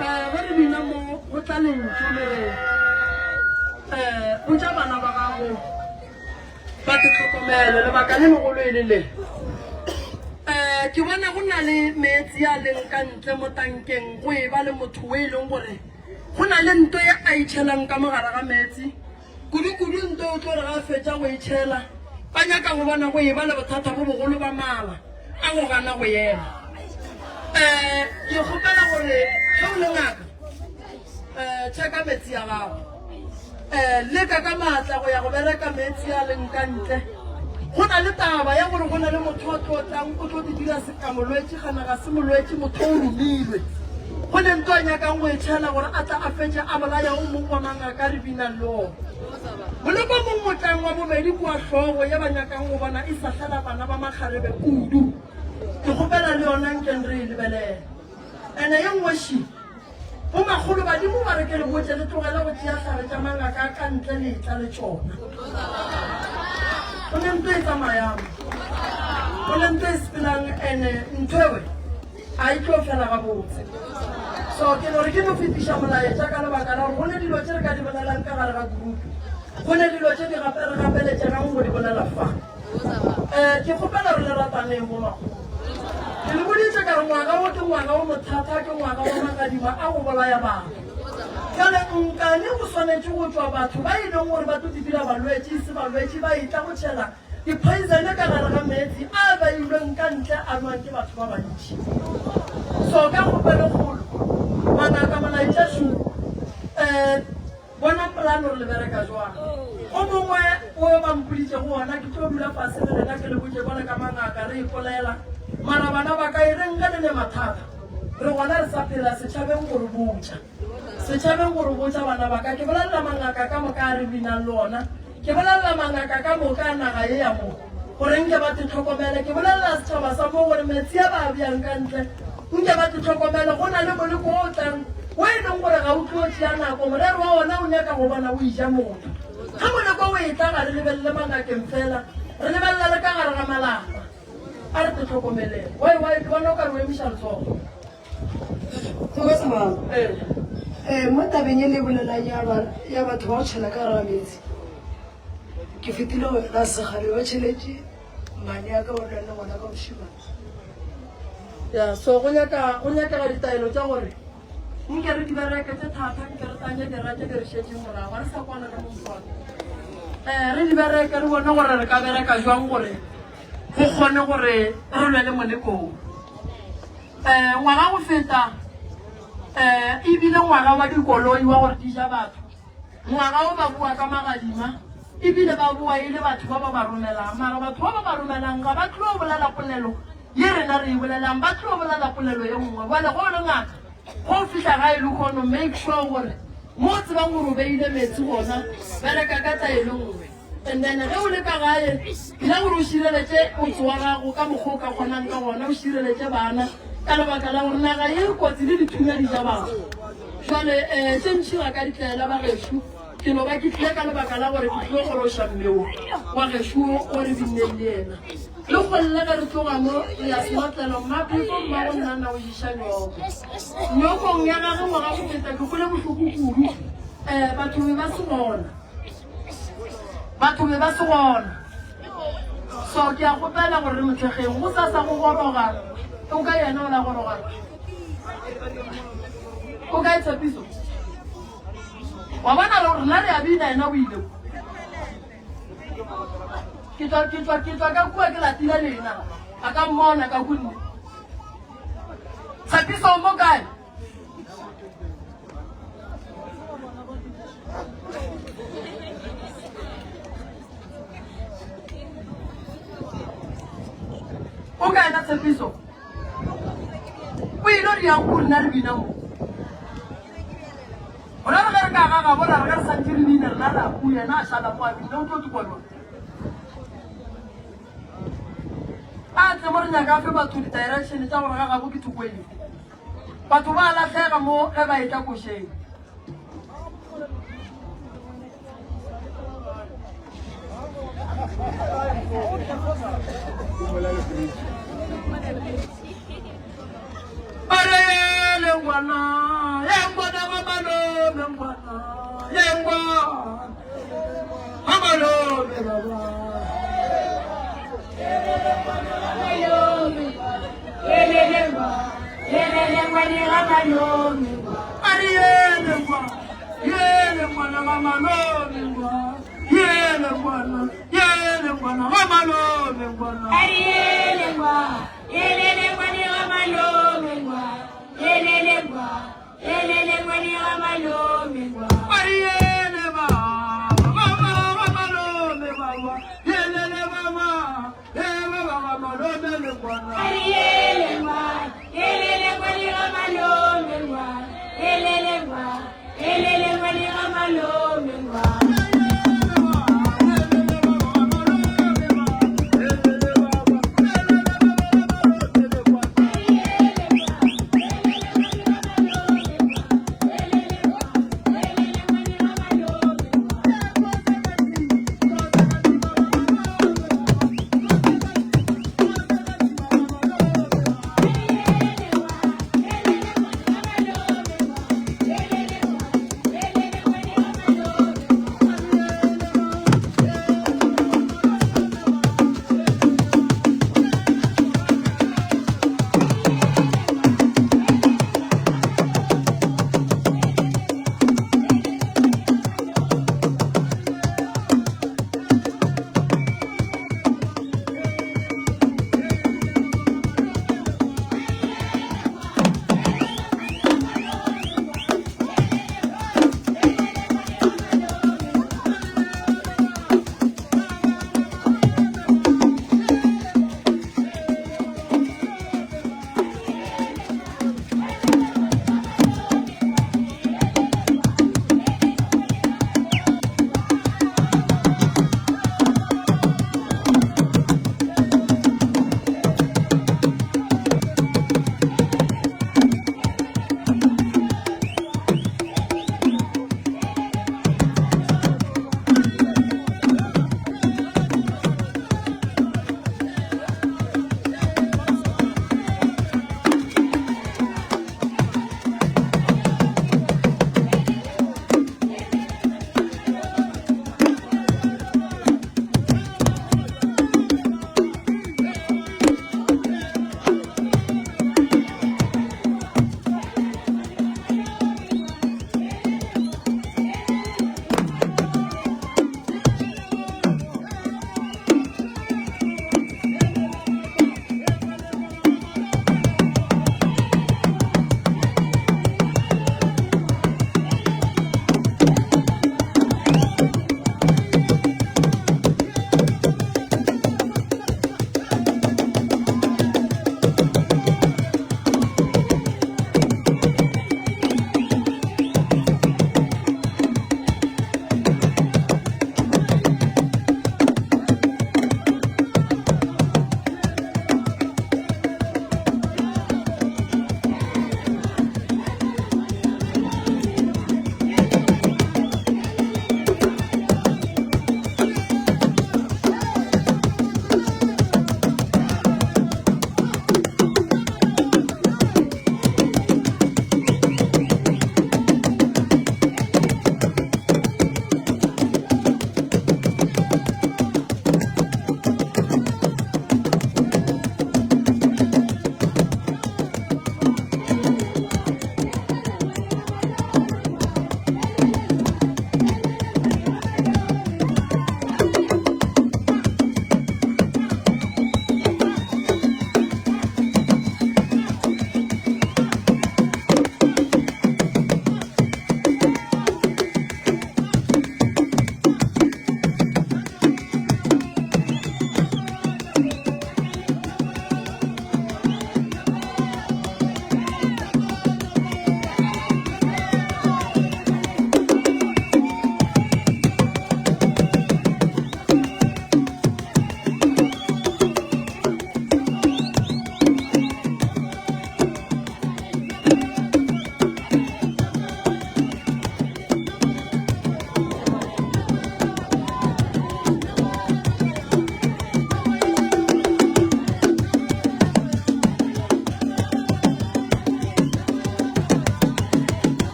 um ge re bina mo go tla lentšu le re um botša bana ba gago ba te tlhokomele lebaka le legolo e le le um ke bona go na le meetse a leng ka ntle mo tankeng go e ba le motho o e leng gore go na le nto e a itšhelang ka mogare ga meetse Kudu-kudu nto o tlo re ga a fetša go e tšhela, ba nyaka go bona go eba le bothata bo bogolo ba mala a go gana go ema. Um ke kgopela gore ge o le ngaka um checka metsi a gago. Um leka ka maatla go ya go bereka meetse a leng ka ntle. Go na le taba ya gore go na le motho o tlo tlang o tlo di dira seka molwetši gana ga se molwetši motho o romilwe. Go ne nto a nyakang go e tšhela gore a tla a fetše a bolaya o mong wa mangaka re binang le ona. Moleko mong o tlang wa bobedi kua hlogo ye ba nyakang go bona e sahlela bana ba makgarebe kudu. Ke kgopela le yona nkeng re e lebelele. Ene ye nngwe ši. Bomakgolo badimo ba re ke le botše le tlogele go tšea hlare tša mangaka a ka ntle le etla le tšona. Go ne nto e tsamayang, go ne nto e sepelang ene ntho ewe a e tlo fela gabotse. So ke no re ke no fetiša molaetša ka lebaka la gore go ne dilo tše re ka di bolelang ka gare ga group, go ne dilo tše di gape re gapeletšegang go di bolela fa. Um ke kgopela re le rataneng bomakgolo. Ke le boditše ka re ngwaga wo ke ngwaga wo mothata, ke ngwaga wa magadima a go bolaya batho. Bjale nkane go swanetše go tšwa batho ba e leng gore ba tlo di dira balwetši, e se balwetši, ba etla go tšhela di-poison ka gare ga meetse a beilweng ka ntle a nwang ke batho ba bantši. So ka kgopelo kgolo, ngwanaka molaetša šo, um Bonang polane gore le bereka jwang. O mongwe wo ba mpoditšego wona, ke tlo dula fase le lena ke le botše bjale ka mangaka re ipolela. Mara bana ba ka e reng ge le ne mathata, re gona re sa phela setšhabeng go re botša. Setšhabeng go re botša bana ba ka. Ke bolelela mangaka ka moka a re binang le ona. Ke bolelela mangaka ka moka a naga ye ya mo, gore nke ba te hlokomele. Ke bolelela setšhaba sa mo gore metsi a ba a beang ka ntle, nke ba te hlokomele. Go na le moleko o tlang, wo e leng gore ga o tlo tšea nako. Morero wa wona o nyaka go bona o eja motho. Ge moleko o etla, ga re lebelele mangakeng fela, re lebelela le ka gare ga malapa. A re te hlokomeleng. Wai, wai, ke bona o ka re o emiša letsogo. Thokoza mama. Eh, mo tabeng e le bolelang ya ba ya batho ba go tšhela ka gare ga metsi. Ke fetile go yona segale ba tšheletše mane ya ka ba dula le ngwana ka mošemane. Ya, so go nyaka go nyakega ditaelo tša gore nke re di bereke tše thata, nke re tanye dira tše di re šetšeng morago, ga re sa kwana ka moswana. Eh, re di bereke re bone gore re ka bereka jwang gore go kgone gore re lwe le molekong. Um ngwaga go feta um e bile ngwaga wa dikoloi wa gore di ja batho. Ngwaga o ba boa ka magadima ebile ba boa e le batho ba ba ba romelang. Mara batho ba ba ba romelang ga ba tlo bolela polelo ye rena re e bolelang, ba tlo bolela polelo ye nngwe. Bjale ge o le ngaka, ge o fihla gae lehono, make sure gore mo o tsebang gore o beile meetse gona, bereka ka taelo nngwe. And then ge o le ka gae, dira gore o šireletše motse wa gago ka mokgwa o ka kgonang ka gona, o šireletše bana ka lebaka la gore naga ye e kotsi le dithunya di ja batho. Jwale um tše ntši ga ka di tlela ba gešo, ke no ba ke tlile ka lebaka la gore ke tlilo goroša mme wo wa gešo o re binneng le yena. Le golle ge re tloga mo re ya senotlelo, mmaphefo mmago nnana o iša nyoko. Nyokong ya gage ngwaga go feta ke kwele bohloko kudu, um batho be ba se gona. Batho be ba se gona. So ke a kgopela gore re mothekgeng. Go sasa go goroga. O ka yena o la goroga. O kae Tshepiso? Wa bona re rena re a bina yena o ile. Ke tswa ke tswa ke tswa ka kua ke latile lena. A ka mmona ka kunne. Tshepiso o mo kae? O ka ena tshepiso o ile re yang ko rena re bina mo gona re ge re ka ga gabo ra re ge re santse re bina rena re a ku yena a šala mo a bina o tlo tikwalwa a tle mo re nyaka a fe batho di-direction tša gore ga gabo ke thoko efe Batho ba a lahlega mo ge ba etla košeng. Are ngwana, ye ngwana ga malome ngwana, ye ngwana ga malome baba. A re yele ngwana, yele ngwana ga malome ngwana, yele ngwana, yele ngwana ga malome ngwana. A re yele baba, baba ga malome baba, yele le baba, ye baba ga malome le ngwana.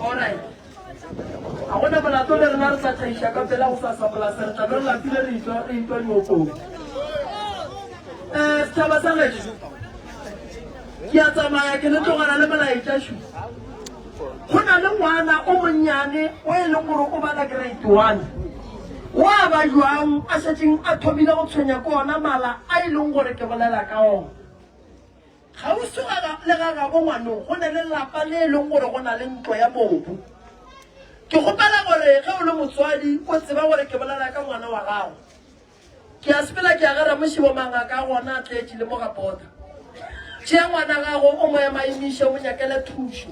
Alright. Ga gona molato le rena re tla tšhaiša ka pela go sasa polase re tla be re lapile re itwa re itwa diokong. Eh setšhaba sa gešo. Ke a tsamaya ke le tlogela le molaetša šu. Go na le ngwana o monnyane o e leng gore o bala grade 1. Wa ba jwang a šetšeng a thomile go tshwenya ke ona mala a e leng gore ke bolela ka ona. Kgauswi le ga gabo ngwanong go na le lapa le e leng gore go na le ntlo ya mobu. Ke kgopela gore ge o le motswadi o tseba gore ke bolela ka ngwana wa gago. Ke a sepela ke ya ga Ramošibo mangaka a gona a tletše le mo ga pota. Tšea ngwana gago o mo emaemiše o mo nyakele thušo.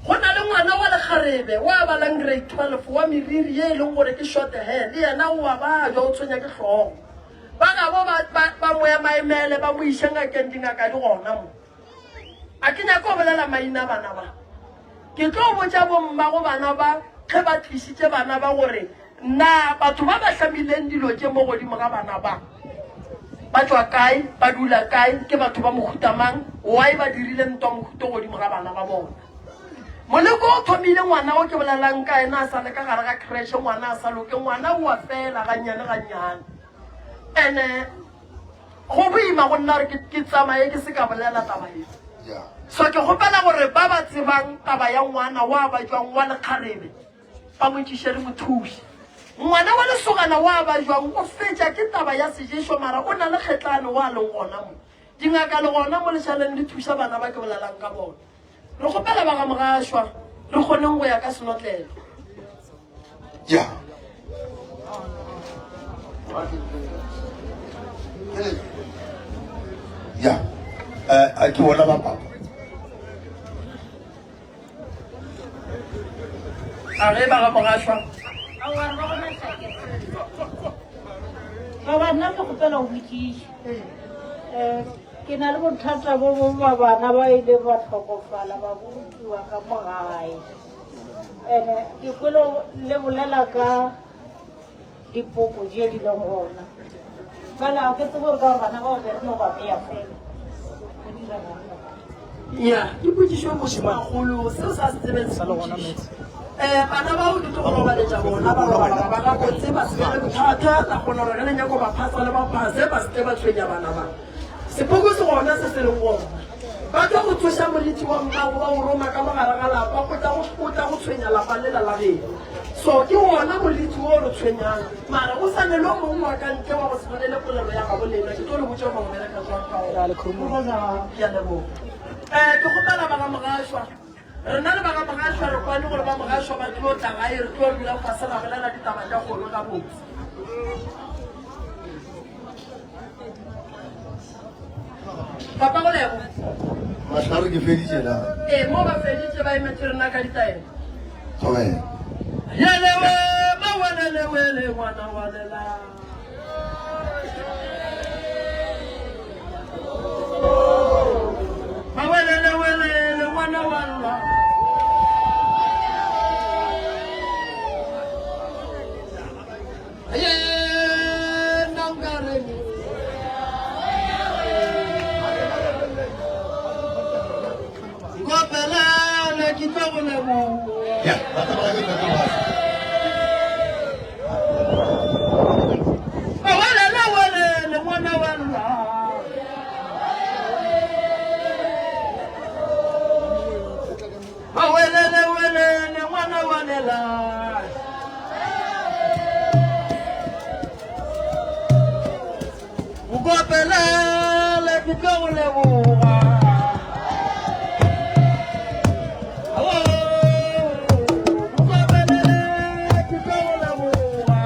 Go na le ngwana wa lekgarebe wa balang grade 12 wa meriri ye e leng gore ke short hair le yena o a bajwa o tshwenya ke hlogo. Ba gabo ba, ba, ba mo emaemele ba mo iše ngakeng dingaka di gona mo. A ke nyake go bolela maina a bana ba. Ke tlo botša bommago bana ba ge ba tlišitše bana ba gore na batho ba ba hlamileng dilo tše mo godimo ga bana ba ba tšwa kae, ba dula kae, ke batho ba mohuta mang, why ba dirile ntwa mohuta godimo ga bana ba bona. Moleko o thomile ngwana o ke bolelang ka ena a sa le ka gare ga creche, ngwana a sa loke, ngwana o a fela gannyane gannyane. Ene go boima go nna gore ke tsamaye ke se ka bolela taba ye. So ke kgopela gore ba ba tsebang taba ya ngwana wa ba jwang wa lekgarebe ba mo tšiše re mo thuše. Ngwana wa lesogana wa ba jwang o fetša ke taba ya seješo mara o na le kgetlane wa leng gona mo. Dingaka le gona mo lešaleng di thuša bana ba ke bolelang ka bona. Re kgopela ba ga Mogašwa re kgoneng go ya ka senotlelo. Ya. Ya. Eh, a ke bona ba papa. A ge ba ga Mogašwa. Baba nna ke kgopela go botšiša. Um ke na le bothata bo bongwe ba bana ba ile ba tlhokofala ba bolokiwa ka mo gae. Ene ke kwele le bolela ka dipoko tše di leng gona. Bjale ga ke tsebe gore ka gore bana bao be re no ba bea fela. Go diregang? Ya, ke potšišo mošemagolo seo sa se tsebeng se potšiše. Um bana bao ke tlo go robaletša bona ba robala ba gabotse ba se be le bothata la kgona gore ge le nyako ba phasa le ba phase ba se ke ba tshwenya bana ba. Sepoko se gona se se leng gona. Ba tlo go tsoša moriti wa mmago ba o roma ka mo gare ga lapa o tla go o tla go tshwenya lapa lela la geno. So ke wona moriti wo o re tshwenyang. Mara go sa ne le o mongwe wa ka ntle wa go se bolele polelo ya gabo lena. Ke tlo le botša gore o bereka jwang ka ona. Ke a leboga. Eh ke kgopela ba ga Mogašwa. Rena le ba ga Mogašwa re kwane gore ba Mogašwa ba tlo tla gae re tlo dula fase ra bolela ditaba tša kgoro gabotse. Papa go lebo. Mahlare ke feditše na? Ee, mo ba feditše ba emetše rena ka ditaelo. Thobela. Yelewe mawelelewele ngwana wa lela. Mawelelewelele ngwana wa lla. Ye nangareng. Nkopelele ke tlo go leboga. Ya, ba tsamaya ke tsamaya. Welele welele ngwana wa lla. Welele welele ngwana wa lela. Nkopelele ke tlo go leboga. Nkopelele ke tlo go leboga.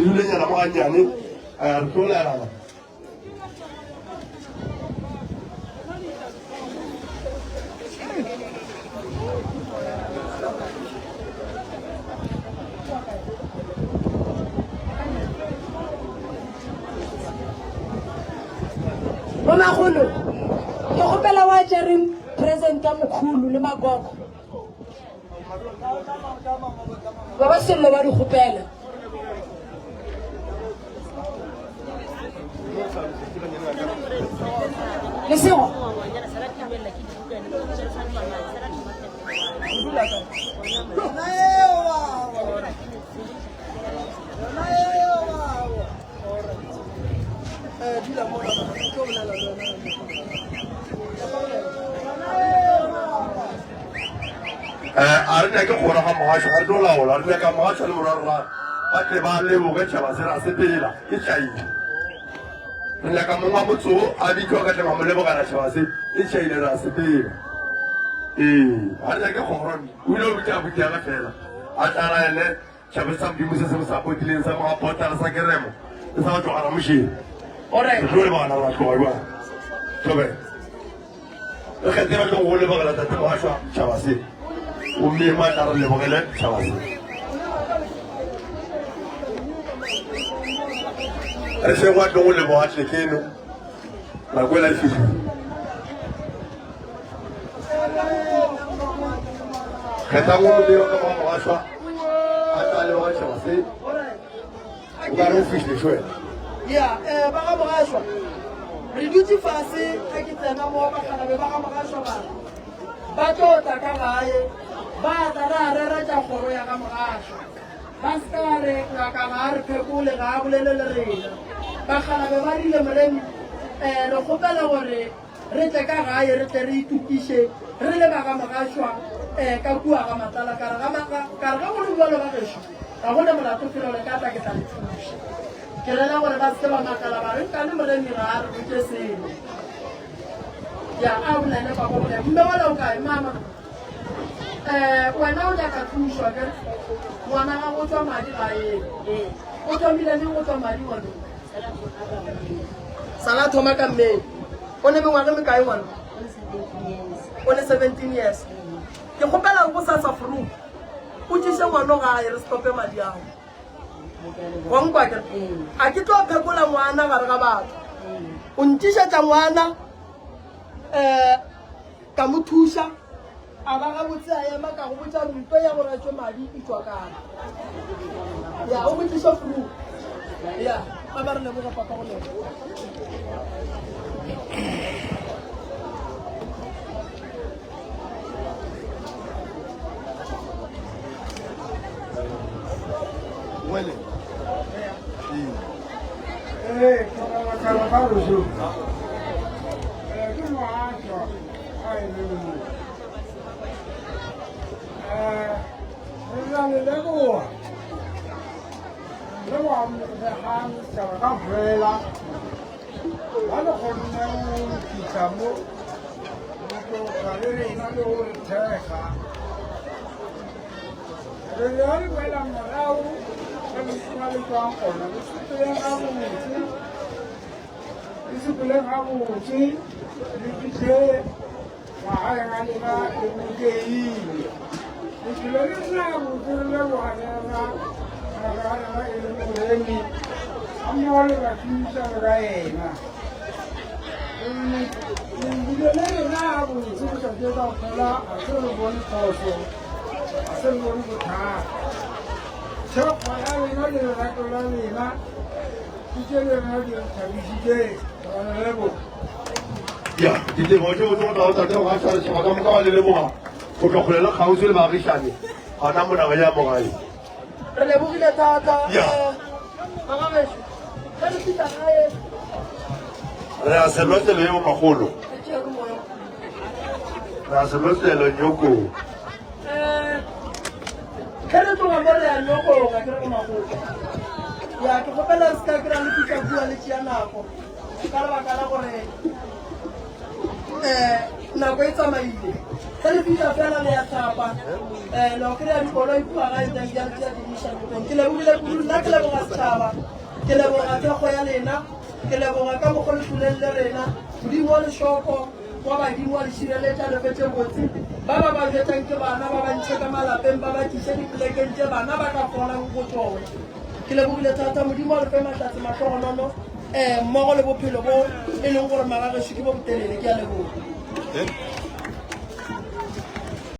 Le dulenyana mo gannyane, re tlo laelana. Bomakgolo, ke kgopela wa tšereng present ya mokhulu le magogo. Ba ba sello ba di kgopela. Lesego. Eh, a re nyake kgora ga mogašo ga re tlo laola re nyaka mogašo le morwa rona ba tle ba leboge tšhaba se ra sepela ke tšhaile re nyaka mong wa motse o a bitšwa ka tleng a mo lebogela tšhaba se e tšhaile ra sepela ee ga re nyake kgoro o ile o bitša butiaga fela a tlala ene Tšhaba sa Modimo se se mo sapotileng sa moga potala sa keremo le sa go tloga ramošeng. Re tlo lebogana ra tloga jwang. Thobe. Re kgethe ba tlo go lebogela tate Mogašwa tšhaba se. Gomme maatla re lebogele tšhaba se. Re fe go tlo go leboga tlekeno. Nako e la e fihlile. Kgetha go modiro ka mo mogašwa a tla leboga tšhaba se. O ka re o fihlile šo wena. Ya, eh, ba ga mogašwa. Re dutše fase ge ke tsena mo bakgalabe ba ga mogašwa ba ba tlo tla ka gae ba tla ra rera tša kgoro ya ga mogašwa. Ba se ka re ngaka ga a re phekole ga a bolele le rena. Bakgalabe ba rile moremi eh, re kgopela gore re tle ka gae re tle re itokiše re le ba ga Mogašwa um ka kua ga Matlala. Ka re ga ka re ge go le bjalo ba gešo ga go ne molato felo le ka tla ke tla le thuša. Ke rela gore ba se ke ba makala ba re nkane moremi ga a re botše selo. Ya a bolele papa bolele. Mme wela o kae mama? Um wena o nyaka thušo akere? Ngwana gago o tšwa madi ga eng? O thomile neng go tšwa madi ngwana? Sala thoma ka May. O ne mengwaga mekae ngwana? O ne 17 years. Ke kgopela go sasa furu. O tšiše ngwano gae re stope madi ao. Wa nkwa ke? A ke tlo phekola ngwana gare ga batho. O ntšišetša ngwana eh ka mo thuša a ba gabotse a ema ka go botša mpe ya gore a tšwe madi e tšwa kae ya o botšiša fru ya ba ba re leboga papa go leboga Wele. Ee, ke ba ba re Ke moašwa a e le mo. Re tla le leboga le go amogegang setšhaba ka fela ba le kgonne go fitlha mo go tloga le rena le go re thekga. Re ya re boela morago ge le le tswang gona le sepeleng gabotse. Le sepele gabotse, le fihle magaeng a lena le bolokegile. Lephelo le rena gabotse re leboga lena ngaka ya rena e le Moremi ga mmogo le bašomišane ka yena. Le bile le rena gabotse letšatši ka fela ga se re bone phošo, ga se re bone bothata. Thekgo ya lena le lerato la lena Ya, ditebogo tše botse go tla go tate go gaša lešaba ka moka ba le leboga go tloga kgole le kgauswi le baagišane gona mo nageng ya mogae. Re lebogile thata. Ya. Magagešo, ge re fihla gae. Re a selotlelo yeo magolo. Re tšere moya. Re a selotlelo nyokong. Ge re tloga mo re ya nyokong, a ke re go magolo. Ya, ke kgopela re se ka kry-a le fihla kua le tšea nako ka lebaka la gore um nako e tsamaile. Ge le fihla fela le ya hlapa, um le kry-a dikoloi kua gae teng di a le tšea di le iša nokeng. Ke lebogile kudu, nna ke leboga setšhaba, ke leboga thekgo ya lena, ke leboga ka mokgo le tloleng le rena. Modimo wa lešoko wa badimo wa le šireletša le fe tše botse. Ba ba ba jwetšang ke bana ba ba ntšhe ka malapeng ba ba tliše dipolekeng tše bana ba ka folang go tšona. Ke lebogile thata, Modimo a le fe mahlatse mahlogonono um mmogo le bophelo bo e leng gore magagešo ke bo botelele. Ke a leboga.